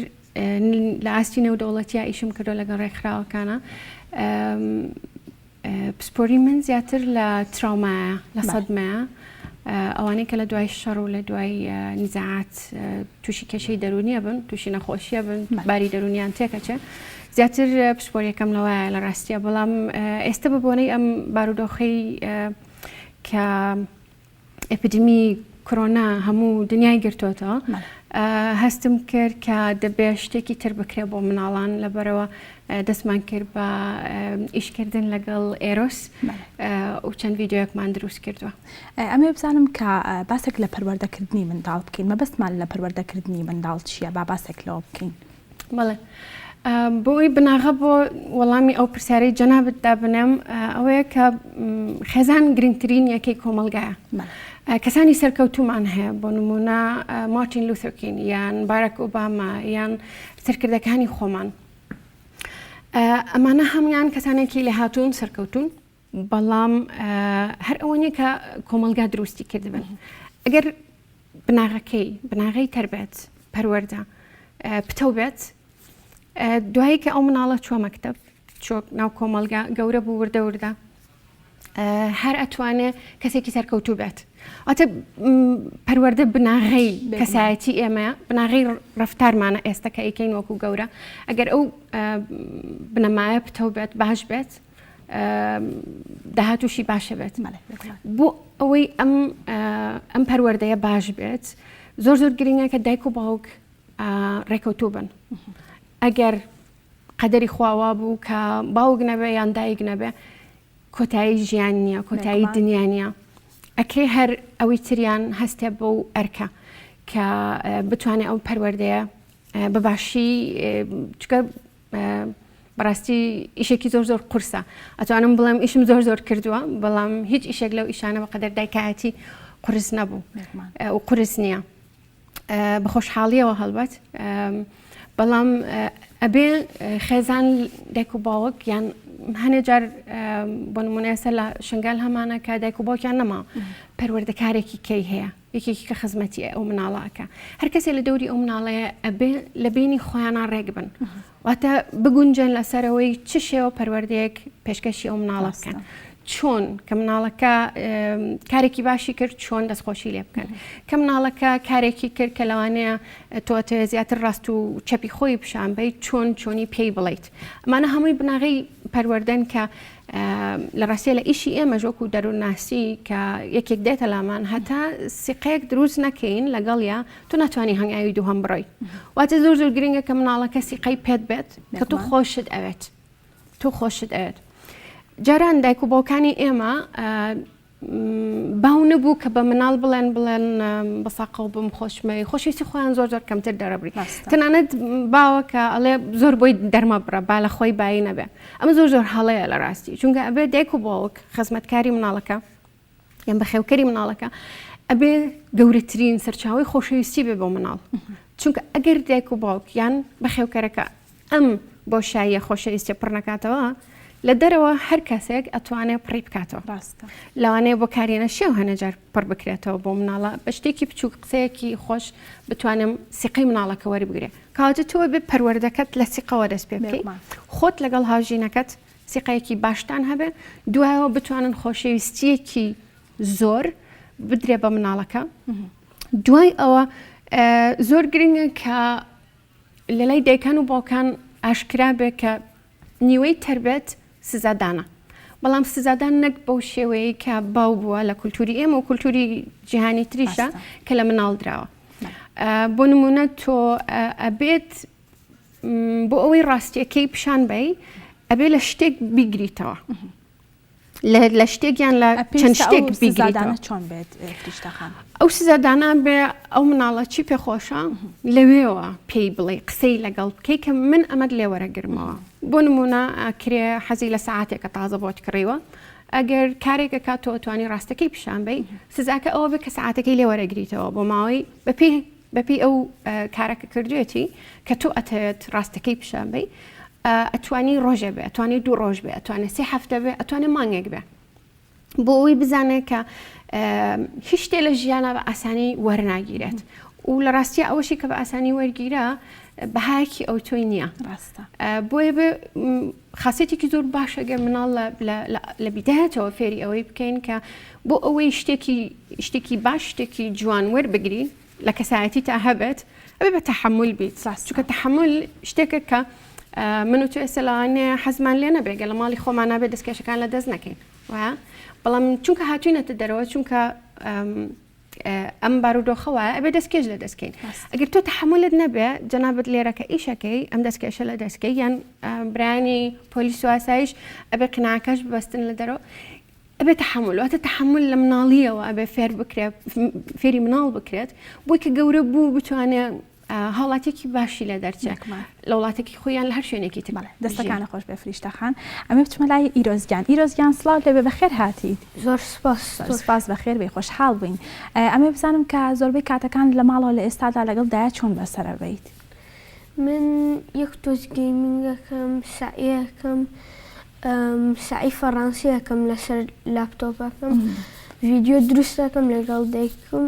لە ئاستی نێودەوڵەتیا ئیشم کردووە لەگەڵ ڕێکخراوەکانە پسپۆری من زیاتر لە تراومایە لە سەدمەیە ئەوانەی کە لە دوای شەڕ و لە دوای نزاعات تووشی کێشەی دەرونیە بن تووشی نەخۆشیە بن باری دەرونیان تێکەچێ زیاتر پسپۆریەکەم لەوایە لە ڕاستیە بەڵام ئێستا بە بۆنەی ئەم بارودۆخەی کە ئەپیدمی کۆرۆنا هەموو دنیای گرتۆتەوە هەستم کرد کە دەبێ شتێکی تر بکرێ بۆ مناڵان لەبەرەوە دەستمان کرد بە ئیشکردن لەگەڵ ئێرۆس و چەند ڤیددیوەکمان دروست کردووە. ئەمێ بزانم کە باسێک لە پەروەردەکردنی منداڵ بکەین مەبەستمان لە پەروەردەکردنی منداڵ چییە با باسێک لەوە بکەین. بەڵێ بۆ ئەوی بناغە بۆ وەڵامی ئەو پرسیارەی جەنابت دابنێم ئەوەیە کە خێزان گرنگترین یەکەی کۆمەڵگایە کەسانی سەرکەوتومان هەیە بۆ نمونە مارتین لوثەر کینگ یان باراک ئۆباما یان سەرکردەکانی خۆمان ئەمانە هەموان کەسانێکی لێهاتوون سەرکەوتون بەڵام هەر ئەوە نیە کە کۆمەڵگا دروستی کردبن ئەگەر بناغەکەی بناغەی تربێت پەروەەردە پتەو بێت دوایی کە ئەو مناڵە چوە مەکتب چۆ ناو کۆمەڵگا گەورە بوو وردە وردە هەر ئەتوانێ کەسێکی سەرکەوتوو بێت ئەتە پەروەردە بناغەی کەسایەتی ئێمە بناغەی ڕفتارمانە ئێستا کە ئەیکەین وەکو گەورە ئەگەر ئەو بنەمایە پتەو بێت باش بێت داهاتووشی باشە بێت بۆ ئەوەی ئەم ئەم پەروەردەیە باش بێت زۆر زۆر گرنگە کە دایک و باوک ڕێکەوتوو بن ئەگەر قەدەری خواوا بوو کە باوک نەبێ یان دایک نەبێ کۆتایی ژیان نییە کۆتایی دنیا نییە ئەکرێ هەر ئەوی تریان هەستێ بەو ئەرکە کە بتوانێت ئەو پەروەردەیە بەباشی چکە بەڕاستی ئیشێکی زۆر زۆر قورسە ئەتوانم بڵێم ئیشم زۆر زۆر کردووە بەڵام هیچ ئیشێک لەو ئیشانە بەقەدەر دایکایەتی قورس نەبوو و قورس نییە بە خۆشحاڵیەوە هەڵبەت بەڵام ئەبێ خێزان دایک و باوک یان هەنێ جار بۆ نمونە ئێستا لە شنگال هەمانە کە دایک و باوکیان نەما پەروەردەکارێکی کەی هەیە یەکێکی کە خزمەتی ئەو مناڵە ئەکا هەر کەسێ لە دەوری ئەو مناڵەیە ئەبێ لە بینی خۆیانە ڕێک بن واتە بگونجێن لەسەرەوەی چ شێوە پەروەردەیەک پێشکەشی ئەو مناڵە بکەن چۆن کە مناڵەکە کارێکی باشی کرد چۆن دەستخۆشی لێ بکەن کە مناڵەکە کارێکی کرد کە لەوانەیە تۆ زیاتر ڕاست و چەپی خۆی پیشان بەیت چۆن چۆنی پێی بڵیت ئەمانە هەمووی بناغەی پەروەردەن کە لە ڕاستیە لە ئیشی ئێمەش وەکو دەروونناسی کە یەکێک دێتە لامان هەتا سیقەیەک دروست نەکەین لەگەڵیا تۆ ناتوانانی هەنگاوی دووهەم بڕۆی واتە زۆر زۆر گرنگە کە مناڵەکە سیقەی پێت بێت کە تۆ خۆشت ئەوێت تۆ خۆشت ئەوێت جاران دایک و باوکانی ئێمە باو نەبوو کە بە مناڵ بڵێن بڵێن بەساقەو بم خۆشمەوێی خۆشەویستی خۆیان زۆر زۆر کەمتر دەرەبری تەنانەت باوە کە ئەڵێ زۆر بۆی دەرمە بڕە با لە خۆی بایی نەبێ ئەمە زۆر زۆر هەڵەیە لە ڕاستی چونکە ئەبێ دایک و باوک خزمەتکاری مناڵەکە یان بەخێوکەری مناڵەکە ئەبێ گەورەترین سەرچاوی خۆشەویستی بێ بۆ مناڵ چونکە ئەگەر دایک و باوک یان بەخێوکەرەکە ئەم بۆشاییە خۆشەویستیە پڕ نەکاتەوە لە دەرەوە هەر کەسێک ئەتوانێ پڕی بکاتەوە ڕاستە لەوانەیە بۆ کاری نەشێو هەنێجار پڕ بکرێتەوە بۆ مناڵە بە شتێکی بچووک قسەیەکی خۆش بتوانم سیقەی مناڵەکە وەربگرێ کەواتە تۆ بێ پەروەردەکەت لە سیقەوە دەست پێ بکەیت خۆت لەگەڵ هاوژینەکەت سیقەیەکی باشتان هەبێ دوایەوە بتوانن خۆشەویستیەکی زۆر بدرێ بە مناڵەکە دوای ئەوە زۆر گرنگە کە لەلای دایکان و باوکان ئاشکرا بێ کە نیوەی تەربێت سزادانە بەڵام سزادان نەک بەو شێوەیە کە باو بووە لە کولتوری ئێمە و کولتوری جیهانی تریشە کە لە مناڵ دراوە بۆ نمونە تۆ ئەبێت بۆ ئەوەی ڕاستیەکەی پیشان بەی. ئەبێ لە شتێک بیگریتەوە لە شتێک یان لە چەند شتێک بیگریتەوە. چۆن بێت فریشتە خان؟ ئەو سزادانە بێ ئەو مناڵە چی پێخۆشە لەوێوە پێی بڵێ قسەی لەگەڵ بکەی کە من ئەمەت لێوەرەگرمەوە بۆ نمونە کرێ حەزی لە سەعاتێکە تازە بۆت کڕیوە ئەگەر کارێک ئەکات تۆ ئەتوانی ڕاستەکەی پیشان بەی سزاکە ئەوە بێ کە سەعاتەکەی لێ وەرەگریتەوە بۆ ماوەی بەپێی بەپێی ئەو کارە کە کردوێتی کە تۆ ئەتەوێت ڕاستەکەی پیشان بەی ئەتوانی ڕۆژێ بێ ئەتوانی دوو ڕۆژ بێ ئەتوانێ سێ هەفتە بێ ئەتوانێ مانگێک بێ بۆ ئەوەی بزانێت کە هیچ شتێ لە ژیانە بە ئاسانی وەرناگیرێت و لە ڕاستیە ئەوەشی کە بە ئاسانی وەرگیرا بەهایەکی ئەوتۆی نییە ڕاستە بۆیە بێ خاصێتێکی زۆر باشە گەر مناڵ لە بیدایەتەوە فێری ئەوەی بکەین کە بۆ ئەوەی شتێکی شتێکی باش شتێکی جوان وەربگری لە کەسایەتی تا هەبێت ئەبێ بە تەحمل بیت چونکە تەحمل شتێکە کە من و تۆ ئێستا لەوانەیە حەزمان لێ نەبێ گەر لە ماڵی خۆمان نابێت دەستکێشەکان لە دەست نەکەین بەڵام چونکە هاتوینەتە دەرەوە چونکە ئەم بارودۆخە وایە ئەبێ دەستکێش لە دەستکەین ئەگەر تۆ تەحملت نەبێ جەنابەت لێرە کە ئیشەکەی ئەم دەستکێشە لە دەستکەی یان برانی پۆلیس و ئاسایش ئەبێ قناکەش ببەستن لە دەرەوە ئەبێ تەحمل واتە تەحمل لە مناڵیەوە ئەبێ فێر بکرێت فێری مناڵ بکرێت بۆی کە گەورە بوو بتوانێت هاوڵاتیەکی باشی لێ دەرچێت لە وڵاتێکی خۆیان لە هەر شوێنێکی تر. بەڵێ دەستەکانت خۆش بێ فریشتە خان. ئەمێ بچمە لای ئیرۆز گیان. ئیرۆز گیان سڵاو لێبێ بەخێر هاتیت. زۆر سوپاس. زۆر سوپاس بەخێر بێی خۆشحاڵ بووین. ئەمێ بزانم کە زۆربەی کاتەکان لە ماڵەوە لە ئێستادا لەگەڵ دایە چۆن بەسەرە بەیت؟ من یەک تۆز gaming ئەکەم سەعی ئەکەم سەعی فەڕانسی ئەکەم لەسەر لاپتۆپەکەم ڤیدیۆ دروست ئەکەم لەگەڵ دایکم.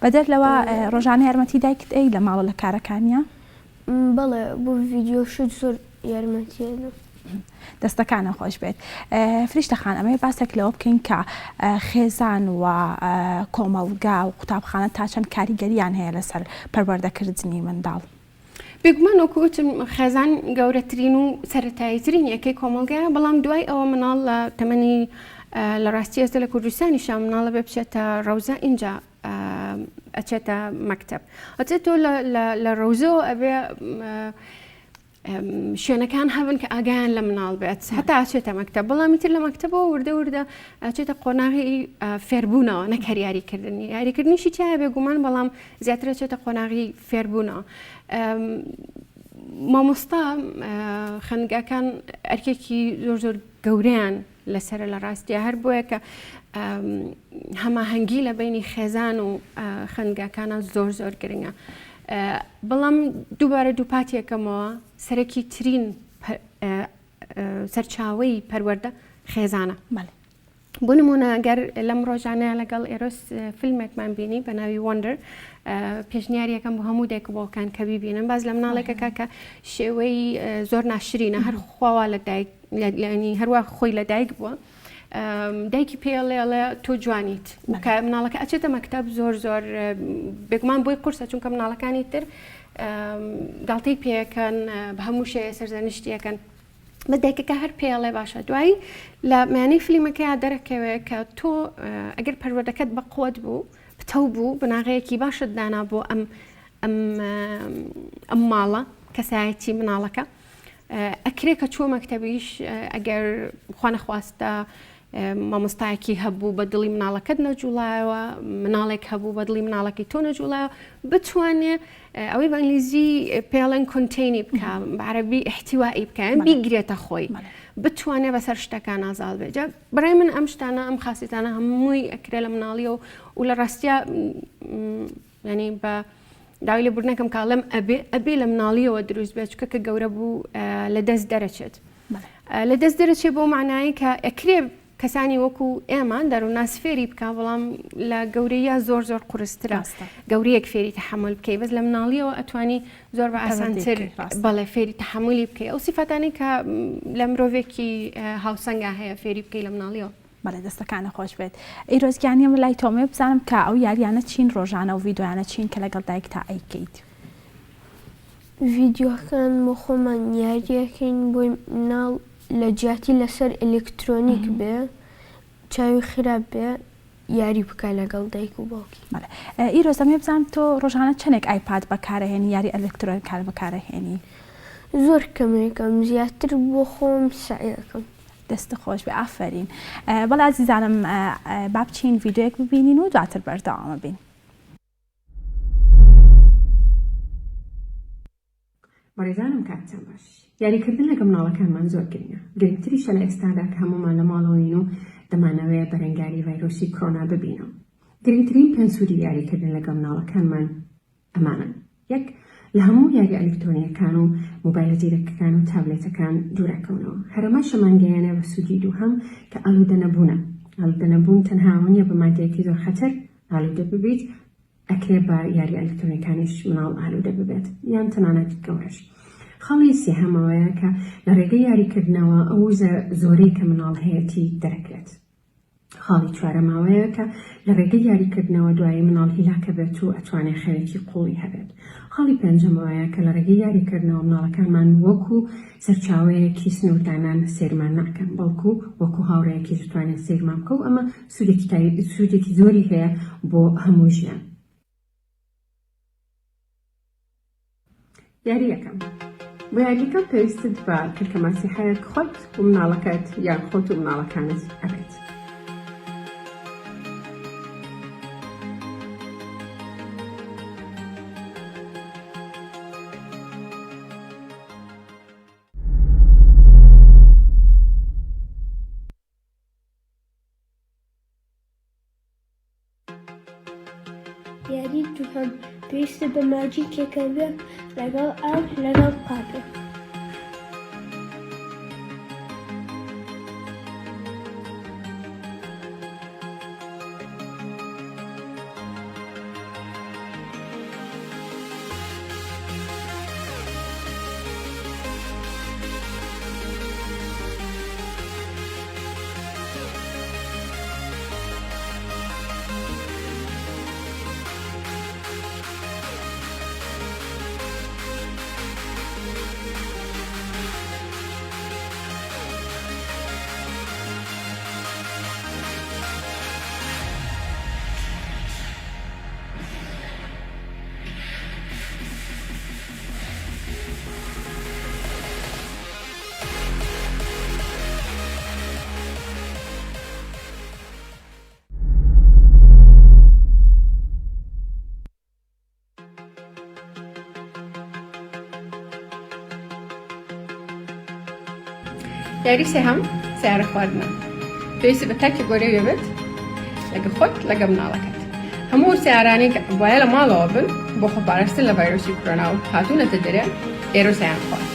بەدەر لەوە ڕۆژانە یارمەتی دایکت ئەی لە ماڵە لە کارەکانیا؟ بەڵێ بۆ ڤیدیۆ شوت زۆر یارمەتی ئەدەم. دەستەکانت خۆش بێت فریشتە خان ئەمەوێ باسێک لەوە بکەین کە خێزان و کۆمەڵگا و قوتابخانە تا چەند کاریگەریان هەیە لەسەر پەروەردەکردنی منداڵ؟ بێگومان وەکو وتم خێزان گەورەترین و سەرەتاییترین یەکەی کۆمەڵگایە، بەڵام دوای ئەوە مناڵ لە تەمەنی لە ڕاستی ئێستا لە کوردستانیشا مناڵە بێ بچێتە ڕەوزە ئینجا ئەچێتە مەکتەب ئەچێت تۆ لە ڕەوزەوە ئەبێ شوێنەکان هەبن کە ئاگایان لە مناڵ بێت هەتا ئەچێتە مەکتەب بەڵام ئیتر لە مەکتەبەوە وردە وردە ئەچێتە قۆناغی فێربوونەوە نەک هەر یاریکردنی یاریکردنیشی تایە بێگومان بەڵام زیاتر ئەچێتە قۆناغی فێربوونەوە مامۆستا خوێندگاکان ئەرکێکی زۆر زۆر گەورەیان لەسرە لە ڕاستیە هەر بۆیە کە هەماهەنگی لە بینی خێزان و خوێندگاکانە زۆر زۆر گرنگە بەڵام دووبارە دووپاتیەکەمەوە سەرەکی ترین سەرچاوەی پەروەردە خێزانە. بۆ نمونە گەر لەم ڕۆژانەیە لەگەڵ ئێرۆس فیلمێکمان بینی بە ناوی Wonder پێشنیاریەکەم بۆ هەموو دایک و باوکان کە بیبینن باز لە مناڵێکەکە کە شێوەی زۆر ناشرینە هەر خواوا لە دایک لەنی هەروە خۆی لە دایک بووە دایکی پێڵێ ئەڵێ تۆ جوانیت کە مناڵەکە ئەچێتە مەکتب زۆر زۆر بێگومان بۆی قورسە چونکە مناڵەکانی تر گاڵتەی پێەکەن بە هەموو شێ سەرزەنشتیەکەن بە دایکەکە هەر پێڵێ باشە دوایی لە میانەی فلیمەکەیا دەرەکەوێت کە تۆ ئەگەر پەروەردەکەت بە قوت بوو پتەو بوو بناغەیەکی باشت دانا بۆ ئەم ئەم ئەم ماڵە کەسایەتی مناڵەکە ئەکرێ کە چووە مەکتەبیش ئەگەر خوانەخواستە مامۆستایەکی هەبوو بە دڵی مناڵەکەت نەجوڵایەوە مناڵێک هەبوو بە دڵی مناڵەکەی تۆ نەجوڵایەوە بتوانێ ئەوەی بە ئینگلیزی پێڵێن contain ی بکە بە عەرەبی احتوایی بکە بیگرێتە خۆی بتوانێ بەسەر شتەکان ئازاد بێت جا بەڕای من ئەم شتانە ئەم خاسیتانە هەمووی ئەکرێ لە مناڵیەوە و لە ڕاستیا ینی بە داوای لێبوردنەکەم کە ئەڵێم ئەبێ ئەبێ لە مناڵیەوە دروست بێت چونکە کە گەورە بوو لە دەست دەرەچێت لە دەست دەرەچێت بۆ معنایی کە ئەکرێ کەسانی وەکو ئێمە دەروونناس فێری بکە بەڵام لە گەورەیە زۆر زۆر قورسترە گەورەیەک فێری تەحمل بکەی بەس لە مناڵیەوە ئەتوانی زۆر بە ئاسانتر بەڵێ فێری تەحملی بکەی ئەو سیفاتانی کە لە مرۆڤێکی هاوسەنگا هەیە فێری بکەی لە مناڵیەوە. بەڵێ دەستەکانت خۆش بێت ئیرۆز گیان یەمە لای تۆمێ بزانم کە ئەو یاریانە چین ڕۆژانە و ڤیدۆیانە چین کە لەگەڵ دایکتا ئەیکەیت. ڤیدیۆکان بۆ خۆمان یاریەکەین بۆی مناڵ لە جیاتی لەسەر ئەلکترۆنیک بێ چاوی خراپ بێ یاری بکا لەگەڵ دایک و باوکی. بەڵێ ئیرۆز ئەمەوێ بزانم تۆ ڕۆژانە چەنێک ئایپاد بەکارەهێنی یاری ئەلکترۆنیکان بەکارەهێنی؟ زۆر کەمێکم زیاتر بۆ خۆم سەعیەکەم. دەست خۆش بێ ئافەرین. بەڵێ ئازیزانم با بچین ڤیدیۆیەک ببینین و دواتر بەردەوامە بین. بەڕێزانم کاتتان باش. یاریکردن لەگەڵ مناڵەکانمان زۆر گرنگە، گرنگتریشە لە ئێستادا کە هەموومان لە ماڵەوەین و دەمانەوێ بەرەنگاری ڤایرۆسی کرۆنا ببینەوە. گرنگترین پێنج سوودی یاریکردن لەگەڵ مناڵەکانمان ئەمانەن، یەک، لە هەموو یاریە ئەلیکترۆنیەکان و مۆبایلە زیرەکەکان و تابلێتەکان دوورەکەونەوە. هەر ئەمەش ئەمانگەیەنێ بە سوودی دووهەم کە ئالوودە نەبوونە. ئالوودە نەبوون تەنها ئەوە نیە بە مادەیەکی زۆر خەتەر ئالوودە ببیت، ئەکرێ بە یاریە ئەلیکترۆنیەکانیش مناڵ ئالوودە ببێت یان تەنانەت گەورەش. خاڵی سێهەم ئەوەیە کە لە ڕێگەی یاریکردنەوە ئەو وزە زۆرەی کە مناڵ هەیەتی دەرەکرێت. خاڵی چوارەم ئەوەیە کە لە ڕێگەی یاریکردنەوە دوایی مناڵ هیلاکە بێت و ئەتوانێ خەوێکی قوڵی هەبێت. خاڵی پێنجەم ئەوەیە کە لە ڕێگەی یاریکردنەوە مناڵەکانمان وەکو سەرچاوەیەکی سنووردانان سەیرمان ناکەن بەڵکو وەکو هاوڕێیەکیش دەتوانێت سەیرمان بکە و ئەمە سوودێکی زۆری هەیە بۆ هەموو ژیان. یاری یەکەم، بۆ یاریەکە پێویستت بە کلکەماسی هەیە خۆت و مناڵەکەت یان خۆت و مناڵەکانت ئەبێت. یاری دووهەم پێویستە بە ماجی تێکەڵ بێت لەگەڵ ئاو لەگەڵ قاپێک. یاری سێهەم سیارە خواردنە پێویستی بە تاکی گۆرەوی بێت لەگە خۆت لەگە مناڵەکەت هەموو سیارانەی کە وایە لە ماڵەوە بن بۆ خۆپارستن لە ڤایرۆسی کۆرۆنا و هاتوونەتە دەرێ ئێرە سیان خوارد.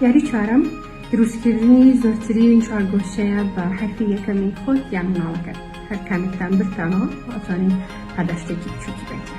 یاری چوارەم، دروستکردنی زۆرترین چوارگۆشەیە بە حەرفی یەکەمی خۆت یان مناڵەکەت، هەر کامێکتان بردتانەوە ئەتوانین پاداشتێکی بچوکی بەیتێ.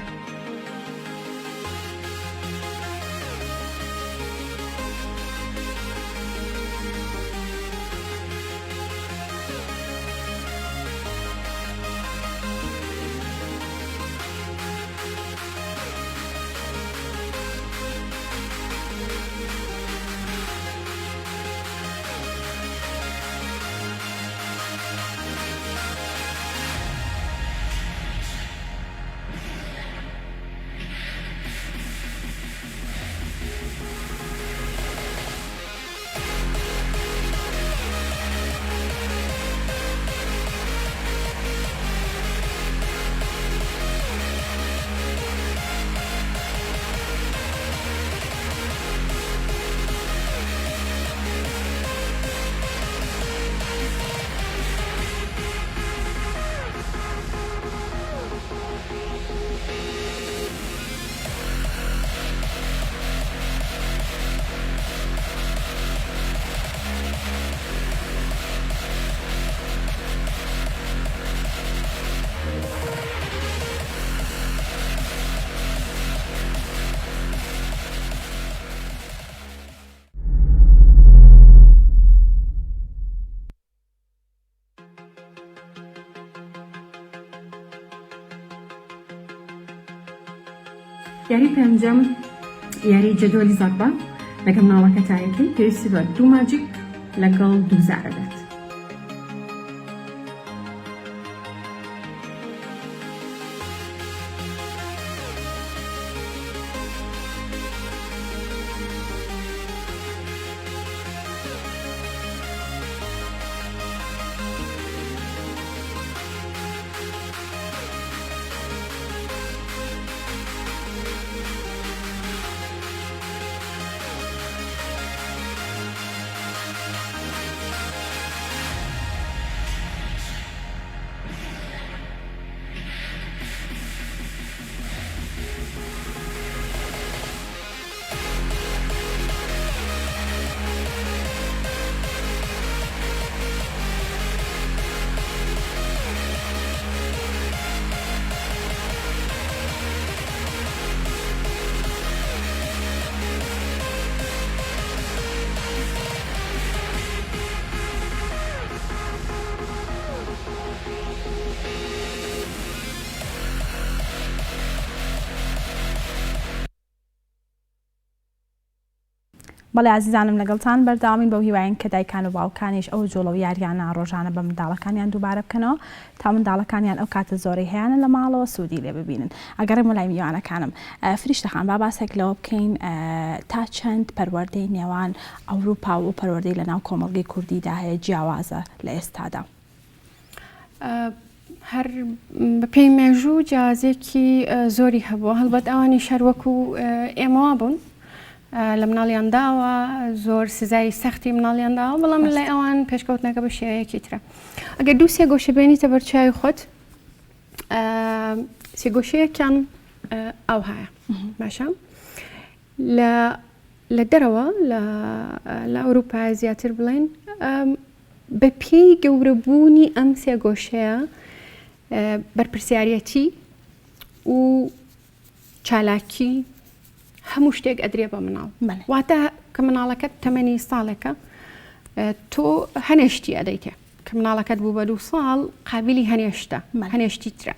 یاری پێنجەم یاری جەدوەلی زەڕبە لەگەڵ مناڵەکەتا یەکەی پێویستی بە دوو ماجیک لەگەڵ دوو زارە بێت. بەڵێ ئازیزانم لەگەڵتان بەردەوامین بەو هیواین کە دایکان و باوکانیش ئەو جوڵە و یاریانە ڕۆژانە بە منداڵەکانیان دووبارە بکەنەوە تا منداڵەکانیان ئەو کاتە زۆرەی هەیانە لە ماڵەوە سوودی لێ ببینن ئەگەڕێمەوە لای میوانەکانم فریشتە خان با باسێک لەوە بکەین تا چەند پەروەردەی نێوان ئەوروپا و پەروەردەی لەناو کۆمەڵگەی کوردیدا هەیە جیاوازە لە ئێستادا؟ هەر بەپێی مێژوو جیاوازیەکی زۆری هەبووە هەڵبەت ئەوانیش هەر وەکو ئێمەوا بوون لە مناڵیان داوە زۆر سزای سەختی مناڵیان داوە بەڵام لای ئەوان پێشکەوتنەکە بە شێوەیەکی ترە ئەگەر دوو سێ گۆشە بێنیتە بەرچاوی خۆت سێگۆشەیەکیان ئەوهایە باشە لە لە دەرەوە لە ئەوروپا زیاتر بڵێن بە پێی گەورەبوونی ئەم سێگۆشەیە بەرپرسیارەتی و چالاکی هەموو شتێک ئەدرێ بە مناڵ واتە کە مناڵەکەت تەمەنی ساڵێکە تۆ هەنێشتی ئەدەیتێ کە مناڵەکەت بوو بە دوو ساڵ قابلی هەنێشتە هەنێشتی ترە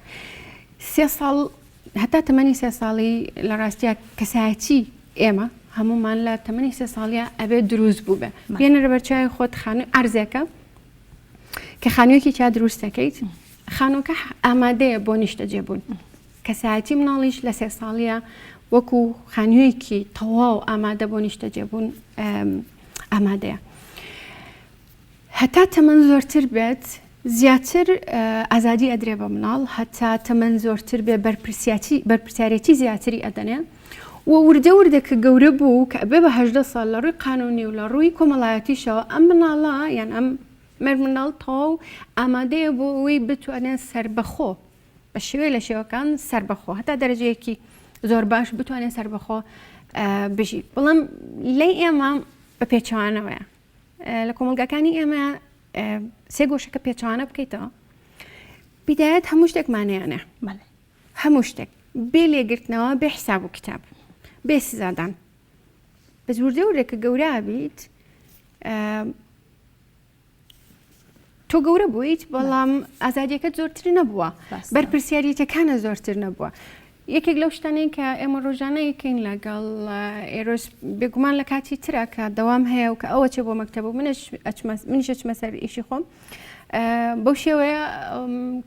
سێ ساڵ هەتا تەمەنی سێ ساڵی لە ڕاستیا کەسایەتی ئێمە هەمومان لە تەمەنی سێ ساڵە ئەبێ دروست بوو بێ بێنەرە بەرچوی خۆت خانوو ئەرزێکە کە خانوویەکی تیا دروست دەکەیت خانووەکە ئامادەیە بۆ نیشتەجێبوون کەسایەتی مناڵیش لە سێ ساڵیە وەکو خانوویەکی تەواو ئامادە بۆ نیشتەجێبوون ئامادەیە هەتا تەمەن زۆرتر بێت زیاتر ئازادی ئەدرێ بە مناڵ هەتا تەمەن زۆرتر بێ بەرپرسیارەتی زیاتری ئەدەنێ و وردە وردە کە گەورە بوو کە ئەبێ بە هەژدە ساڵ لە ڕووی قانونی و لە ڕووی کۆمەڵایەتیشەوە ئەم مناڵە یان ئەم مێرمنداڵ تەواو ئامادەیە بۆ ئەوەی بتوانێت سەربەخۆ بە شێوەیە لە شێوەکان سەربەخۆ هەتا دەرەجەیەکی زۆر باش بتوانێت سەربەخۆ بژی بەڵام لای ئێمە بە پێچەوانەوەیە لە کۆمەڵگاکانی ئێمە سێ گۆشەکە پێچوانە بکەیتەوە بیدایەت هەموو شتێکمانیانە هەموو شتێک بێ لێگرتنەوە بێ حساب و کتاب بێ سزادان بەس وردە وردە کە گەورە بیت تۆ گەورە بوویت بەڵام ئازادیەکەت زۆرتر نەبووە بەرپرسیاریەتەکانە زۆرتر نەبووە یەکێک لەو شتانەی کە ئێمە ڕۆژانە یەکەین لەگەڵ ئێرۆس بێگومان لە کاتی ترە کە دەوام هەیە و کە ئەوە چێ بۆ مەکتەب و منش منیش ئەچمە سەر ئیشی خۆم بەو شێوەیە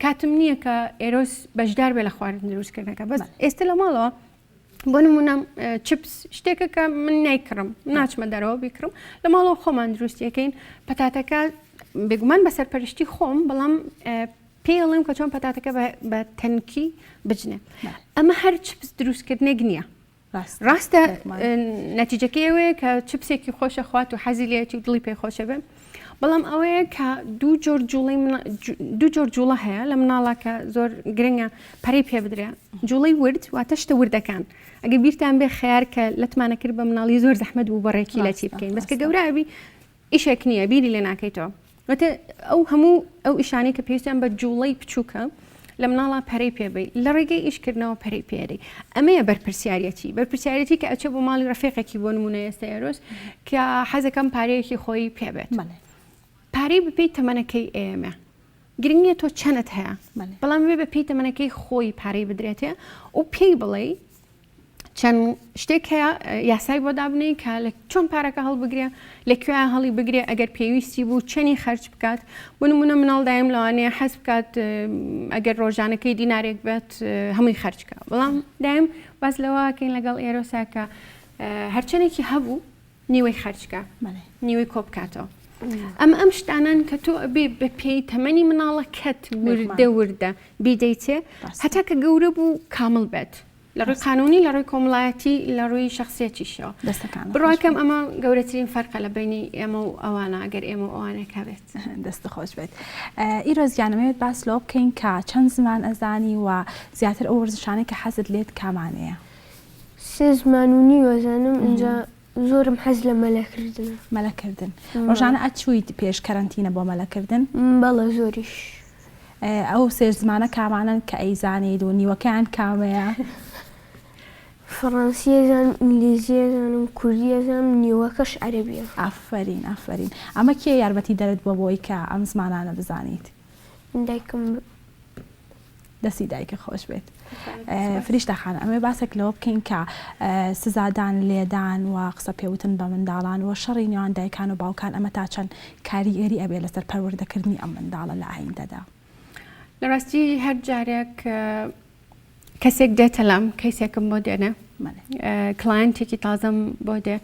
کاتم نییە کە ئێرۆس بەشدار بێ لە خواردن دروستکردنەکە بەس ئێستا لە ماڵەوە بۆ نمونە چپس شتێکە کە من نایکڕم ناچمە دەرەوە بیکڕم لە ماڵەوە خۆمان دروستیەکەین پەتاتەکە بێگومان بە سەرپەرشتی خۆم بەڵام پێڵم کە چۆن پەتاتەکە بە تەنکی بجنێ ئەمە هەر چپس دروستکردنێک نییە ڕاستە نەتیجەکەی ئەوەیە کە چپسێکی خۆشە خوات و حەزی لێتی و دڵی پێ خۆشە بێ بەڵام ئەوەیە کە دوو جۆر جوڵەی دوو جۆر جوڵە هەیە لە مناڵا کە زۆر گرنگە پەرەی پێ بدرێ جوڵەی ورد واتە شتە وردەکان ئەگە بیرتان بێ خەیار کە لەتمانە کرد بە مناڵی زۆر زەحمەت بوو بەڕێکی لەتی بکەین بەس کە گەورە ئەبی ئیشێک نییە بیری لێ ناکەیتەوە واتە ئەو هەموو ئەو ئیشانەی کە پێویستیان بە جوڵەی بچووکە لە مناڵا پەرەی پێ بەی لە ڕێگەی ئیشکردنەوە پەرەی پێدەی ئەمەیە بەرپرسیارەتی بەرپرسیارەتی کە ئەچێ بۆ ماڵی ڕەفیقێکی بۆ نمونە ئێستا ئێرۆس کە حەزەکەم پارەیەکی خۆی پێ بێت پارەی بەپێی تەمەنەکەی ئێمە گرنگ نییە تۆ چەنت هەیە بەڵام بێ بە پێی تەمەنەکەی خۆی پارەی بدرێتێ و پێی بڵێ. چەند شتێک هەیە یاسای بۆ دابنێی کە لە چۆن پارەکە هەڵبگرێ لە کوێ هەڵی بگرێ ئەگەر پێویستی بوو چەنی خەرج بکات بۆ نمونە مناڵ دایم لەوانەیە حەز بکات ئەگەر ڕۆژانەکەی دینارێک بێت هەمووی خەرجکە بەڵام دایم باس لەوەکەین لەگەڵ ئێرۆسا کە هەرچەندێکی هەبوو نیوەی خەرجکە نیوەی کۆ بکاتەوە ئەم ئەم شتانان کە تۆ ئەبێ بە پێی تەمەنی مناڵەکەت وردە وردە بیدەیتێ هەتا کە گەورە بوو کامل بێت لە ڕووی قانونی لە ڕووی کۆمەڵایەتی لە ڕووی شخصیەتیشەوە بڕواکەم ئەمە گەورەترین فەرقە لە بینی ئێمە و ئەوانە ئەگەر ئێمە و ئەوانێک هەبێت. دەست خۆش بێت ئیرۆز گیان ئەمەوێت باس لەوە بکەین کە چەند زمان ئەزانی و زیاتر ئەو وەرزشانەی کە حەزت لێت کامانەیە؟ سێ زمان و نیو ئەزانم ئینجا زۆرم حەز لە مەلەکردنە. مەلەکردن ڕۆژانە ئەچوویت پێش کەرەنتینە بۆ مەلەکردن؟ بەڵێ زۆریش. ئەو سێ زمانە کامانەن کە ئەیزانیت و نیوەکەیان کامەیە؟ فەڕەنسی ئەزانم، ئینگلیزی ئەزانم، کوردی ئەزانم، نیوەکەش عەرەبیە. ئافەرین ئافەرین ئەمە کێ یارمەتی دەرت بووە بۆی کە ئەم زمانانە بزانیت؟ دایکم. دەستی دایکە خۆش بێت. فریشتە خان ئەمەوێ باسێک لەوە بکەین کە سزادان لێدان و قسە پێوتن بە منداڵان و شەڕی نێوان دایکان و باوکان ئەمە تا چەند کاریگەری ئەبێ لەسەر پەروەردەکردنی ئەم منداڵە لە ئایندەدا؟ لە ڕاستی هەر جارێک کەسێک دێتە لام کەیسێکم بۆ دێنێ client ێکی تازەم بۆ دێ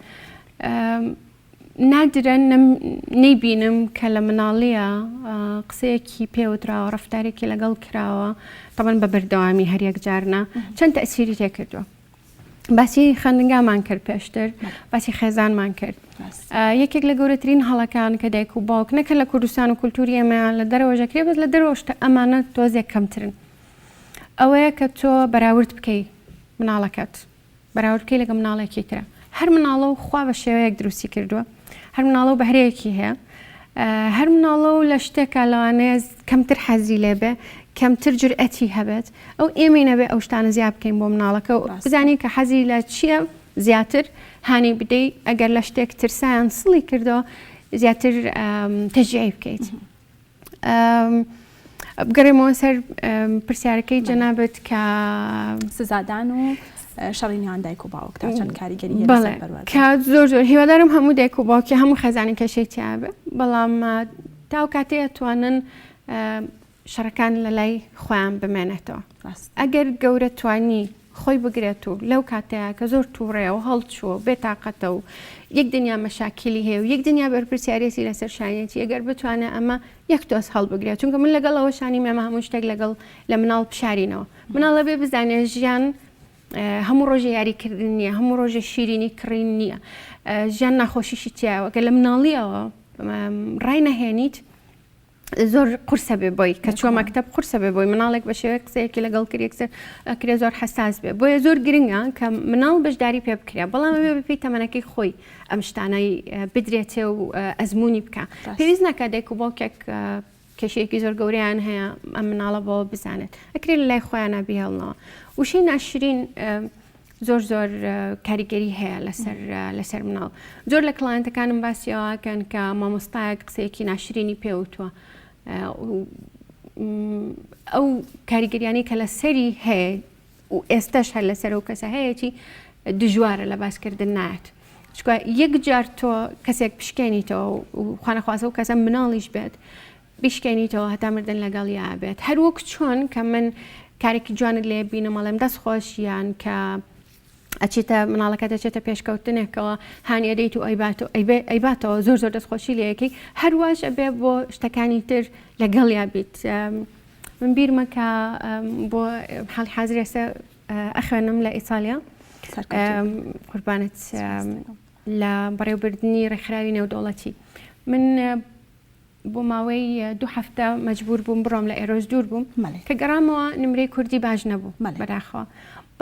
نادرە نەیبینم کە لە مناڵیە قسەیەکی پێوتراوە ڕفتارێکی لەگەڵ کراوە تەبەن بە بەردەوامی هەر یەک جارنا چەند تەسیری تێکردووە باسی خوێندنگامان کرد پێشتر باسی خێزانمان کرد یەکێک لە گەورەترین هەڵەکان کە دایک و باوک نەکە لە کوردستان و کولتوری ئێمەیان لە دەرەوە ژەکرێ بەس لە دەرەوەشتە ئەمانە تۆزێک کەمترن ئەوەیە کە تۆ بەراورد بکەی مناڵەکەت بەراورد بکەی لەگە مناڵێکی ترە هەر مناڵە و خوا بە شێوەیەک دروستی کردووە هەر مناڵە و بەهرەیەکی هەیە هەر مناڵە و لە شتێکا لەوانەیە کەمتر حەزی لێبێ کەمتر جورئەتی هەبێت ئەو ئێمەی نەبێ ئەو شتانە زیاد بکەین بۆ مناڵەکە و بزانین کە حەزی لە چییە زیاتر هانی بدەی ئەگەر لە شتێک ترسایان سڵی کردەوە زیاتر تەجیعی بکەیت. بگەڕێمەوە سەر پرسیارەکەی جەنابت کە سزادان و شەڕی نێوان دایک و باوک تا چەند کاریگەری هەیە لەسەر پەروەردە؟ کە زۆر زۆر هیوادارم هەموو دایک و باوکی هەموو خێزانی کێشەی تیا بێ بەڵام تا ئەو کاتەی ئەتوانن شەڕەکان لە لای خۆیان بمێنێتەوە ئەگەر گەورە توانی خۆی بگرێت و لەو کاتەیە کە زۆر تووڕەیە و هەڵچووە و بێتاقەتە و یەک دنیا مەشاکیلی هەیە و یەک دنیا بەرپرسیارێتی لەسەر شانیەتی ئەگەر بتوانێت ئەمە یەک تۆز هەڵبگرێت چونکە من لەگەڵ ئەوە شانی مێمە هەموو شتێک لەگەڵ لە مناڵ بشارینەوە مناڵە بێ بزانێت ژیان هەموو ڕۆژێ یاریکردن نییە هەموو ڕۆژێ شیرینی کڕین نییە ژیان ناخۆشیشی تایەوە کە لە مناڵیەوە ڕای نەهێنیت زۆر قورسە بێ بۆی کە چوە مەکتەب قورسە بێ بۆی مناڵێک بە شێوەیەک قسەیەکی لەگەڵ کرد یەکسەر ئەکرێ زۆر حەساس بێ بۆیە زۆر گرنگە کە مناڵ بەشداری پێ بکرێ بەڵام ئەبێ بەپێی تەمەنەکەی خۆی ئەم شتانەی بدرێتێ و ئەزمموی بکە پێویست ناکات دایک و باوکێک کێشەیەکی زۆر گەورەیان هەیە ئەم مناڵە بەوە بزانێت ئەکرێ لە لای خۆیانە بهێڵنەوە وشەی ناشرین زۆر زۆر کاریگەری هەیە لەسەر لەسەر مناڵ زۆر لە client ەکانم باسی ئەوەکەن کە مامۆستایەک قسەیەکی ناشرینی پێوتووە ئەو کاریگەریانی کە لەسەری هەیە و ئێستاش هەر لەسەر ئەو کەسە هەیەی دژوارە لە باسکردن نایەت چکە یەک جار تۆ کەسێک پشکێنیتەوە و خوانەخوازە و کەسە مناڵیش بێت بیشکێنیتەوە هەتا مردن لەگەڵیا بێت هەر وەک چۆن کە من کارێکی جوانت لێ بینم ئەڵێم دەست خۆش یان کە ئەچێتە مناڵەکە دەچێتە پێشکەوتنێکەوە هانی ئەدەیت و ئەیباتەوە زۆر زۆر دەستخۆشی لەکەی هەرواش ئەبێ بۆ شتەکانی تر لەگەڵیا بیت من بیرمە کە بۆ حاڵی حازر ئێستا ئەخوێنم لە ئیتالیا قوربانت لە بەڕێوبردنی ڕێکخراوی نێودەوڵەتی من بۆ ماوەی دوو هەفتە مەجبور بووم بڕۆم لە ئێرۆس دوور بووم کە گەڕامەوە نمرەی کوردی باش نەبوو بەداخەوە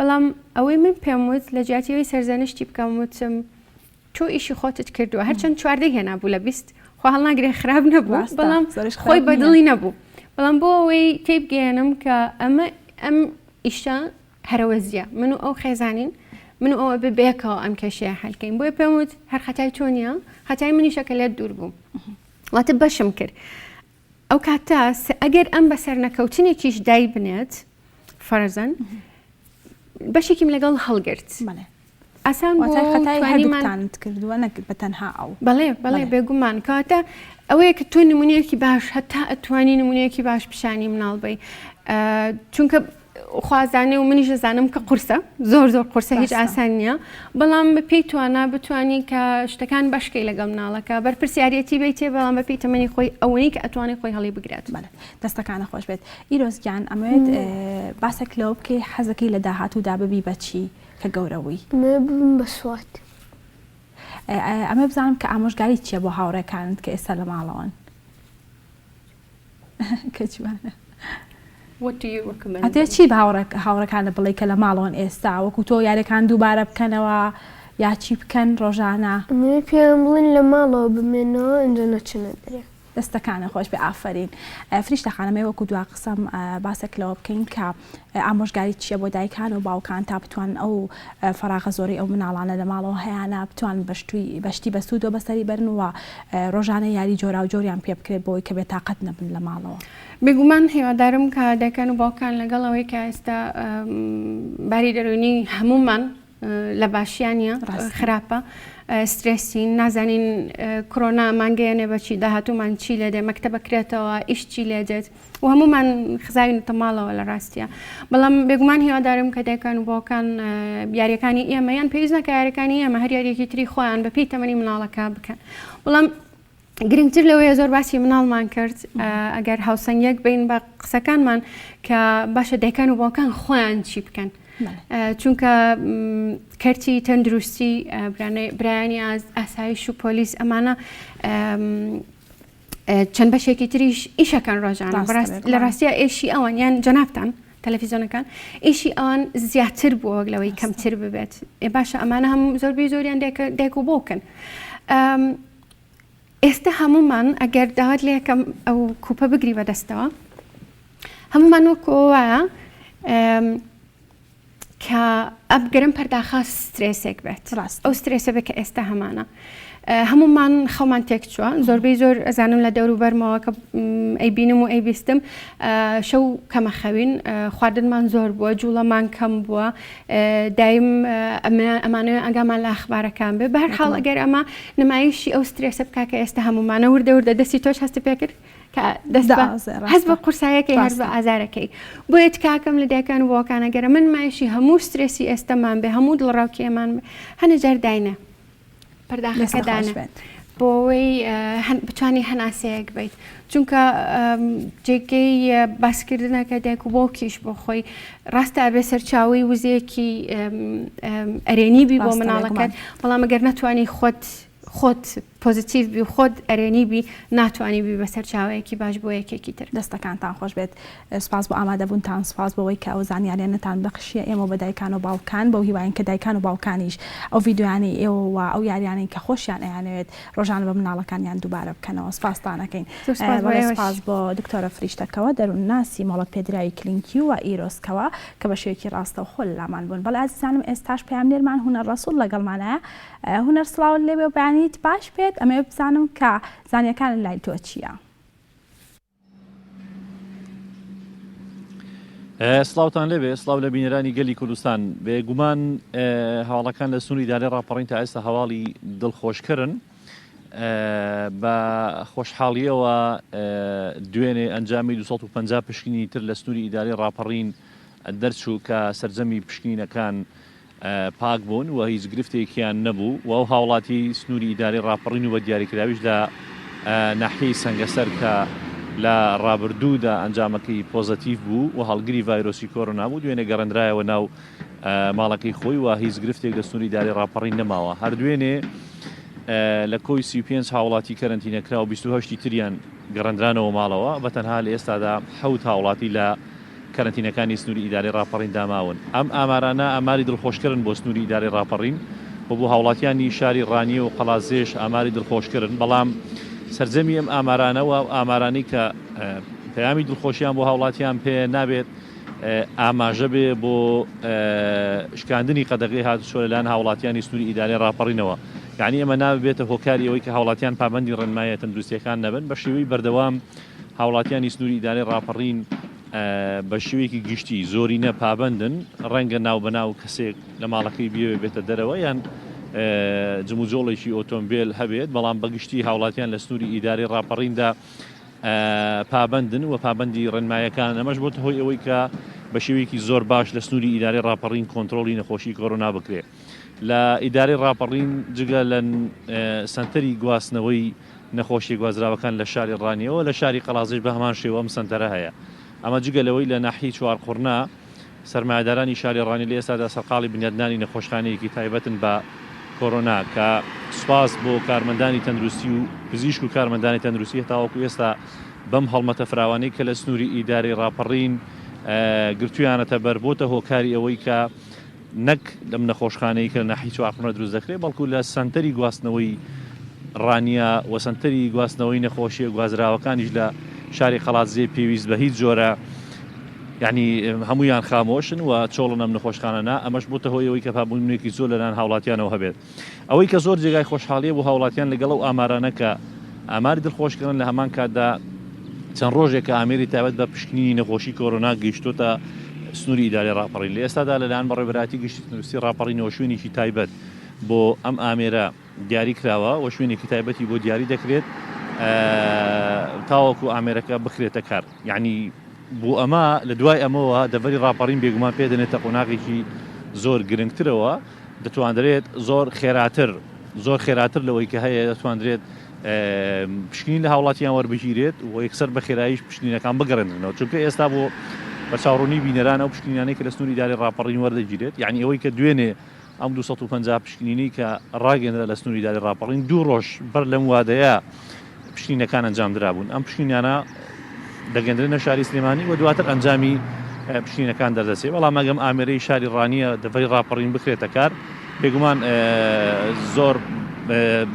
بەڵام ئەوەی من پێم وت لە جیاتیەوەی سەرزەنشتی بکەم وتم تۆ ئیشی خۆتت کردووە هەرچەند چواردەی هێنابوو لە 20 خۆ هەڵناگرێ خراپ نەبوو بەڵام خۆی بەدڵی نەبوو بەڵام بۆ ئەوەی تێبگەیەنم کە ئەمە ئەم ئیشە هەرەوەزیە من و ئەو خێزانین من و ئەو ئەبێ بەیەکەوە ئەم کێشەیە حەل کەین بۆیە پێم وت هەر خەتای تۆ نییە خەتای منیشە کە لێت دوور بووم واتە بەشم کرد ئەو کاتە ئەگەر ئەم بەسەر نەکەوتنێکیش دای بنێت فەرزەن. بەشێکیم لەگەڵ هەڵگرت. ئاسان بوو واتای خەتای هەردووکتانت کردووە نەک بە تەنها ئەو. بەڵێ بەڵێ بێگومان کەواتە ئەوەیە کە تۆ نمونەیەکی باش هەتا ئەتوانی نمونەیەکی باش پیشانی مناڵ بی چونکە خوازانێ و منیش دەزانم کە قورسە زۆر زۆر قورسە هیچ ئاسان نییە بەڵام بە پێی توانا بتانی کە شتەکان بەشکەی لەگەڵ مناڵەکە بەرپرسیارەتی بیتێ بەڵام بە پێی تەمەنی خۆی ئەوەی کە ئەتوانێت خۆی هەڵی بگرێت. دەستەکانە خۆش بێت ئیرۆس گیان ئەمەوێت باسێک لەوە بکەی حەزەکەی لە داهاتوودا ببی بە چی کە گەورە بووی؟ ئەمەوێت ببم بە سوات. ئەمەوێت بزانم کە ئامۆژگاریت چییە بۆ هاوڕێکانت کە ئێستا لە ماڵەوەن؟ کە جوانە. What do you recommend ئەتەوێت چی بە هاوڕێکانت بڵێی کە لە ماڵەوەن ئێستا وەکو تۆ یاریەکان دووبارە بکەنەوە یا چی بکەن ڕۆژانە؟ ئەمەوێت پێیان بڵێن لە ماڵەوە بمێنەوە ئینجا نەچنە دەرێ. دەستەکانت خۆش بێ ئافەرین. فریشتە خانم ئەمەوێ وەکو دوا قسەم باسێک لەوە بکەین کە ئامۆژگاریت چیە بۆ دایکان و باوکان تا بتوانن ئەو فەراغە زۆرەی ئەو مناڵانە لە ماڵەوە هەیانە بتوانن بە شتی بەسوودەوە بەسەری بەرن و ڕۆژانە یاری جۆراوجۆریان پێ بکرێت بۆی کە بێتاقەت نەبن لە ماڵەوە. بێگومان هیوادارم کە دایکان و باوکان لەگەڵ ئەوەی کە ئێستا باری دەروونی هەموومان لە باشیا نییە خراپە سترێسین نازانین کرۆنا مانگەیەنێ بەچی داهاتوومان چی لێ دێ مەکتەبە کرێتەوە ئیش چی لێ دێت و هەمومان خزاوینەتە ماڵەوە لە ڕاستە بەڵام بێگومان هیوادارم کە دایکان و باوکان یاریەکانی ئێمە یان پێویست نەکە یاریەکانی ئێمە هەر یاریەکی تری خۆیان بە پێی تەمەنی مناڵەکە بکەن بەڵام گرنگتر لەوەیە زۆر باسی مناڵمان کرد ئەگەر هاوسەنگیەک بین بە قسەکانمان کە باشە دایکان و باوکان خۆیان چی بکەن چونکە کەرتی تەندروستی برایانی ئاسایش و پۆلیس ئەمانە چەند بەشێکی تریش ئیشەکان ڕۆژانە لە ڕاستە ئێشی ئەوان یان جەنابتان تەلەفیزۆنەکان ئیشی ئەوان زیاتر بووە وەک لەوەی کەمتر ببێت باشە ئەمانە هەم زۆربەی زۆریان دایک و بۆکن ئێستا هەمومان ئەگەر داوات لێ یەکەم ئەو کوپە بگری بەدەستەوە هەمومان وەکو وایە کە ئەبگرم پەرداخە سترێسێک بێت ڕاست ئەو سترێسە بێت کە ئێستا هەمانە هەمومان خەومان تێکچووە زۆربەی زۆر ئەزانم لە دەوروبەرمەوە کە ئەیبینم و ئەیبیستم شەو کەمە خەوین خواردنمان زۆر بووە جوڵەمان کەم بووە دایم ئەمانەوێ ئەگامان لە ئەخبارەکان بێ بەهەر حاڵ ئەگەر ئەمە نمایشی ئەو سترێسە بکا کە ئێستا هەمومانە وردە وردە دەستی تۆش هەستی پێکرد کە دەست هەست بە قورسایەکەی هەر بە ئازارەکەی بۆیە تکاکەم لە دایکان و باوکان ئەگەر من مایشی هەموو سترێسی ئێستەمان بێ هەموو دڵڕاوکێمان بێ هەنێ جار داینە پەرداخەکە دانە بۆ ئەوەی بتانی هەناسەیەک بیت چونکە جێگەی باسکردنەکە دایک و باوکیش بۆ خۆی ڕاستە ئەبێ سەرچاوی وزەیەکی ئەرێنی بی بۆ مناڵەکەت بەڵام ئەگەر نەتوانی خۆت خۆت positive بی و خۆت ئەرێنی بی ناتوانی بی بە سەرچاوەیەکی باش بۆ یەکێکی تر. دەستەکانتان خۆش بێت سوپاس بۆ ئامادەبوونتان سوپاس بۆ ئەوەی کە ئەو زانیاریانەتان بەخشیە ئێمە و بە دایکان و باوکان بەو هیواین کە دایکان و باوکانیش ئەو ڤیدیۆیانەی ئێوە و ئەو یاریانەی کە خۆشیان ئەیانەوێت ڕۆژانە بە مناڵەکانیان دووبارە بکەنەوە سوپاستان ئەکەین زۆر سوپاس بۆ بەڵێ ئێوەش. سوپاس بۆ دکتۆرە فریشتە کەوە دەروونناسی مۆڵەت پێدراوی کلینکی و ئیرۆس کەوە کە بە شێوەیەکی ڕاستەوخۆ لەلامان بوون بەڵێ ئازیزانم ئێستاش پەیامنێرمان هونەر ڕەسوڵ لەگەڵمانایە هونەر سڵاوت لێبێ و بەیانیت باش بێت ئەمەوێت بزانم کە زانیەکانت لای تۆ چیە؟ سڵاوتان لێبێ سڵاو لە بینەرانی گەلی کوردستان بێگومان هەواڵەکان لە سنووری ئیدارەی ڕاپەڕین تا ئێستا هەواڵی دڵخۆشکەرن بە خۆشحاڵیەوە دوێنێ ئەنجامی 250 پشکنینی تر لە سنووری ئیدارەی ڕاپەڕین دەرچوو کە سەرجەمی پشکنینەکان پاک بوون و هیچ گرفتێکیان نەبوو و ئەو هاوڵاتیەی سنووری ئیدارەی ڕاپەڕین و بە دیاریکراویش لە ناحیەی سەنگەسەر کە لە ڕابردوودا ئەنجامەکەی پۆزەتیڤ بوو و هەڵگری ڤایرۆسی کۆرۆنا بوو دوێنێ گەڕێندرایەوە ناو ماڵەکەی خۆی و هیچ گرفتێک لە سنووری ئیدارەی ڕاپەڕین نەماوە. هەر دوێنێ لە کۆی 35 هاوڵاتی کەرەنتینەکراو 28 تریان گەڕێندرانەوە ماڵەوە بە تەنها لە ئێستادا حەوت هاوڵاتی لە کەرەنتینەکانی سنووری ئیدارەی ڕاپەڕیندا ماون. ئەم ئامارانە ئاماری دڵخۆشکەرن بۆ سنووری ئیدارەی ڕاپەڕین و بۆ هاوڵاتیانی شاری ڕانیە و قەڵادزێش ئاماری دڵخۆشکەرن، بەڵام سەرجەمی ئەم ئامارانە و ئەو ئامارانەی کە پەیامی دڵخۆشیان بۆ هاوڵاتیان پێیە نابێت ئاماژە بێ بۆ شکاندنی قەدەغەی هاتوچۆ لەلایەن هاوڵاتیانی سنووری ئیدارەی ڕاپەڕینەوە. یانی ئەمە نابێتە هۆکاری ئەوەی کە هاوڵاتیان پابەندی ڕێنماییە تەندروستییەکان نەبن، بە شێوەی بەردەوام هاوڵاتیانی سنووری ئیدارەی ڕاپەڕین. بە شێوەیەکی گشتی زۆرینە پابەندن، ڕەنگە ناوبەناو کەسێک لە ماڵەکەی بیەوێت بێتە دەرەوە یان جموجۆڵێکی ئۆتۆمبێل هەبێت، بەڵام بە گشتی هاوڵاتیان لە سنووری ئیدارەی ڕاپەڕیندا پابەندن و پابەندی ڕێنمایەکانن، ئەمەش بۆتە هۆی ئەوەی کە بە شێوەیەکی زۆر باش لە سنووری ئیدارەی ڕاپەڕین کۆنترۆڵی نەخۆشی کۆرۆنا بکرێت. لە ئیدارەی ڕاپەڕین جگە لە سەنتەری گواستنەوەی نەخۆشیە گوازراوەکان لە شاری ڕانیەوە لە شاری قەڵادزێش بە هەمان شێوە ئەم سەنتەرە هەیە. ئەمە جگە لەوەی لە ناحیەی چوارقوڕنە سەرمایەدارانی شاری ڕانیە لە ئێستادا سەرقاڵی بنیادنانی نەخۆشخانەیەکی تایبەتن بە کۆرۆنا کە سوپاس بۆ کارمەندانی تەندروستی و پزیشک و کارمەندانی تەندروستی هەتاوەکو ئێستا بەم هەڵمەتە فراوانەی کە لە سنووری ئیدارەی ڕاپەڕین گرتویانەتە بەر بۆتە هۆکاری ئەوەی کە نەک لەم نەخۆشخانەی کە لە ناحیەی چوارقوڕنە دروست دەکرێت، بەڵکو لە سەنتەری گواستنەوەی ڕانیە و سەنتەری گواستنەوەی نەخۆشیە گوازراوەکانیش لە شاری قەڵادزێ پێویست بە هیچ جۆرە یعنی هەمویان خامۆشن و چۆڵن ئەم نەخۆشخانەنا ئەمەش بۆتە هۆی ئەوەی کە پابوونێکی زۆر لەلایەن هاوڵاتیانەوە هەبێت. ئەوەی کە زۆر جێگای خۆشحاڵیە بۆ هاوڵاتیان لەگەڵ ئەو ئامارانە کە ئاماری دڵخۆشکەرن لە هەمان کاتدا چەند ڕۆژێکە ئامێری تایبەت بە پشکنینی نەخۆشی کۆرۆنا گەیشتۆتە سنووری ئیدارەی ڕاپەڕین لە ئێستادا لەلایەن بەڕێوەبەرایەتی گشتی تەندروستی ڕاپەڕینەوە شوێنێکی تایبەت بۆ ئەم ئامێرە دیاری کراوە و شوێنێکی تایبەتی بۆ دیاری دەکرێت تاوەکو ئامێرەکە بخرێتە کار یعنی بۆ ئەمە لە دوای ئەمەوە دەڤەری ڕاپەڕین بێگومان پێ دەنێتە قۆناغێکی زۆر گرنگترەوە دەتواندرێت زۆر خێراتر زۆر خێراتر لەوەی کە هەیە دەتواندرێت پشکنین لە هاوڵاتیان وەربگیرێت و یەکسەر بە خێراییش پشکنینەکان بگەڕێنرێنەوە چونکە ئێستا بۆ بەرچاوڕوونی بینەران ئەو پشکنینانەی کە لە سنووری ئیدارەی ڕاپەڕین وەردەگیرێت یعنی ئەوەی کە دوێنێ ئەم 250 پشکنینەی کە ڕاگەندرا لە سنووری ئیدارەی ڕاپەڕین دوو ڕۆژ بەر لەم وادەیە پشکنینەکان ئەنجامدرابوون، ئەم پشکنینانە دەگەندرێنە شاری سلێمانی و دواتر ئەنجامی پشکنینەکان دەردەچێت، بەڵام ئەگەم ئامێرەی شاری ڕانیە دەڤەری ڕاپەڕین بکرێتە کار بێگومان زۆر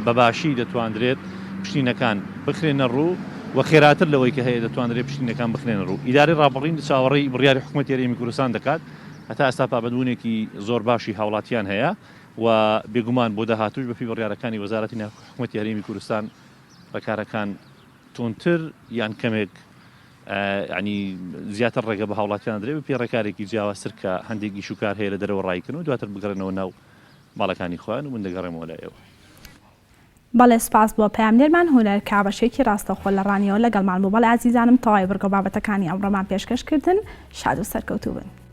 بەباشی دەتواندرێت پشکنینەکان بخرێنە ڕوو و خێراتر لەوەی کە هەیە دەتواندرێت پشکنینەکان بخرێنە ڕوو. ئیدارەی ڕاپەڕین چاوەڕێی بڕیاری حکومەتی هەرێمی کوردستان دەکات، هەتا ئێستا پابەندبوونێکی زۆر باشی هاوڵاتیان هەیە و بێگومان بۆ داهاتووش بەپێی بڕیارەکانی وەزارەتی ناوخۆی حکومەتی هەرێمی کوردستان ڕێکارەکان توندتر یان کەمێک ینی زیاتر ڕێگە بە هاوڵاتیان درێ بەپێی ڕێکارێکی جیاوازتر کە هەندێک ئیش و کار هەیە لە دەرەوە ڕایکن و دواتر بگەڕێنەوە ناو ماڵەکانی خۆیان و من دەگەڕێمەوە لای ئێوە. بەڵێ سوپاس بۆ پەیامنێرمان هونەر کە بەشێکی ڕاستەوخۆ لە ڕانیەوە لەگەڵمان بوو بەڵێ ئازیزانم تەواوی بڕگەو بابەتەکانی ئەمڕۆمان پێشکەش کردن شاد و سەرکەوتوو بن.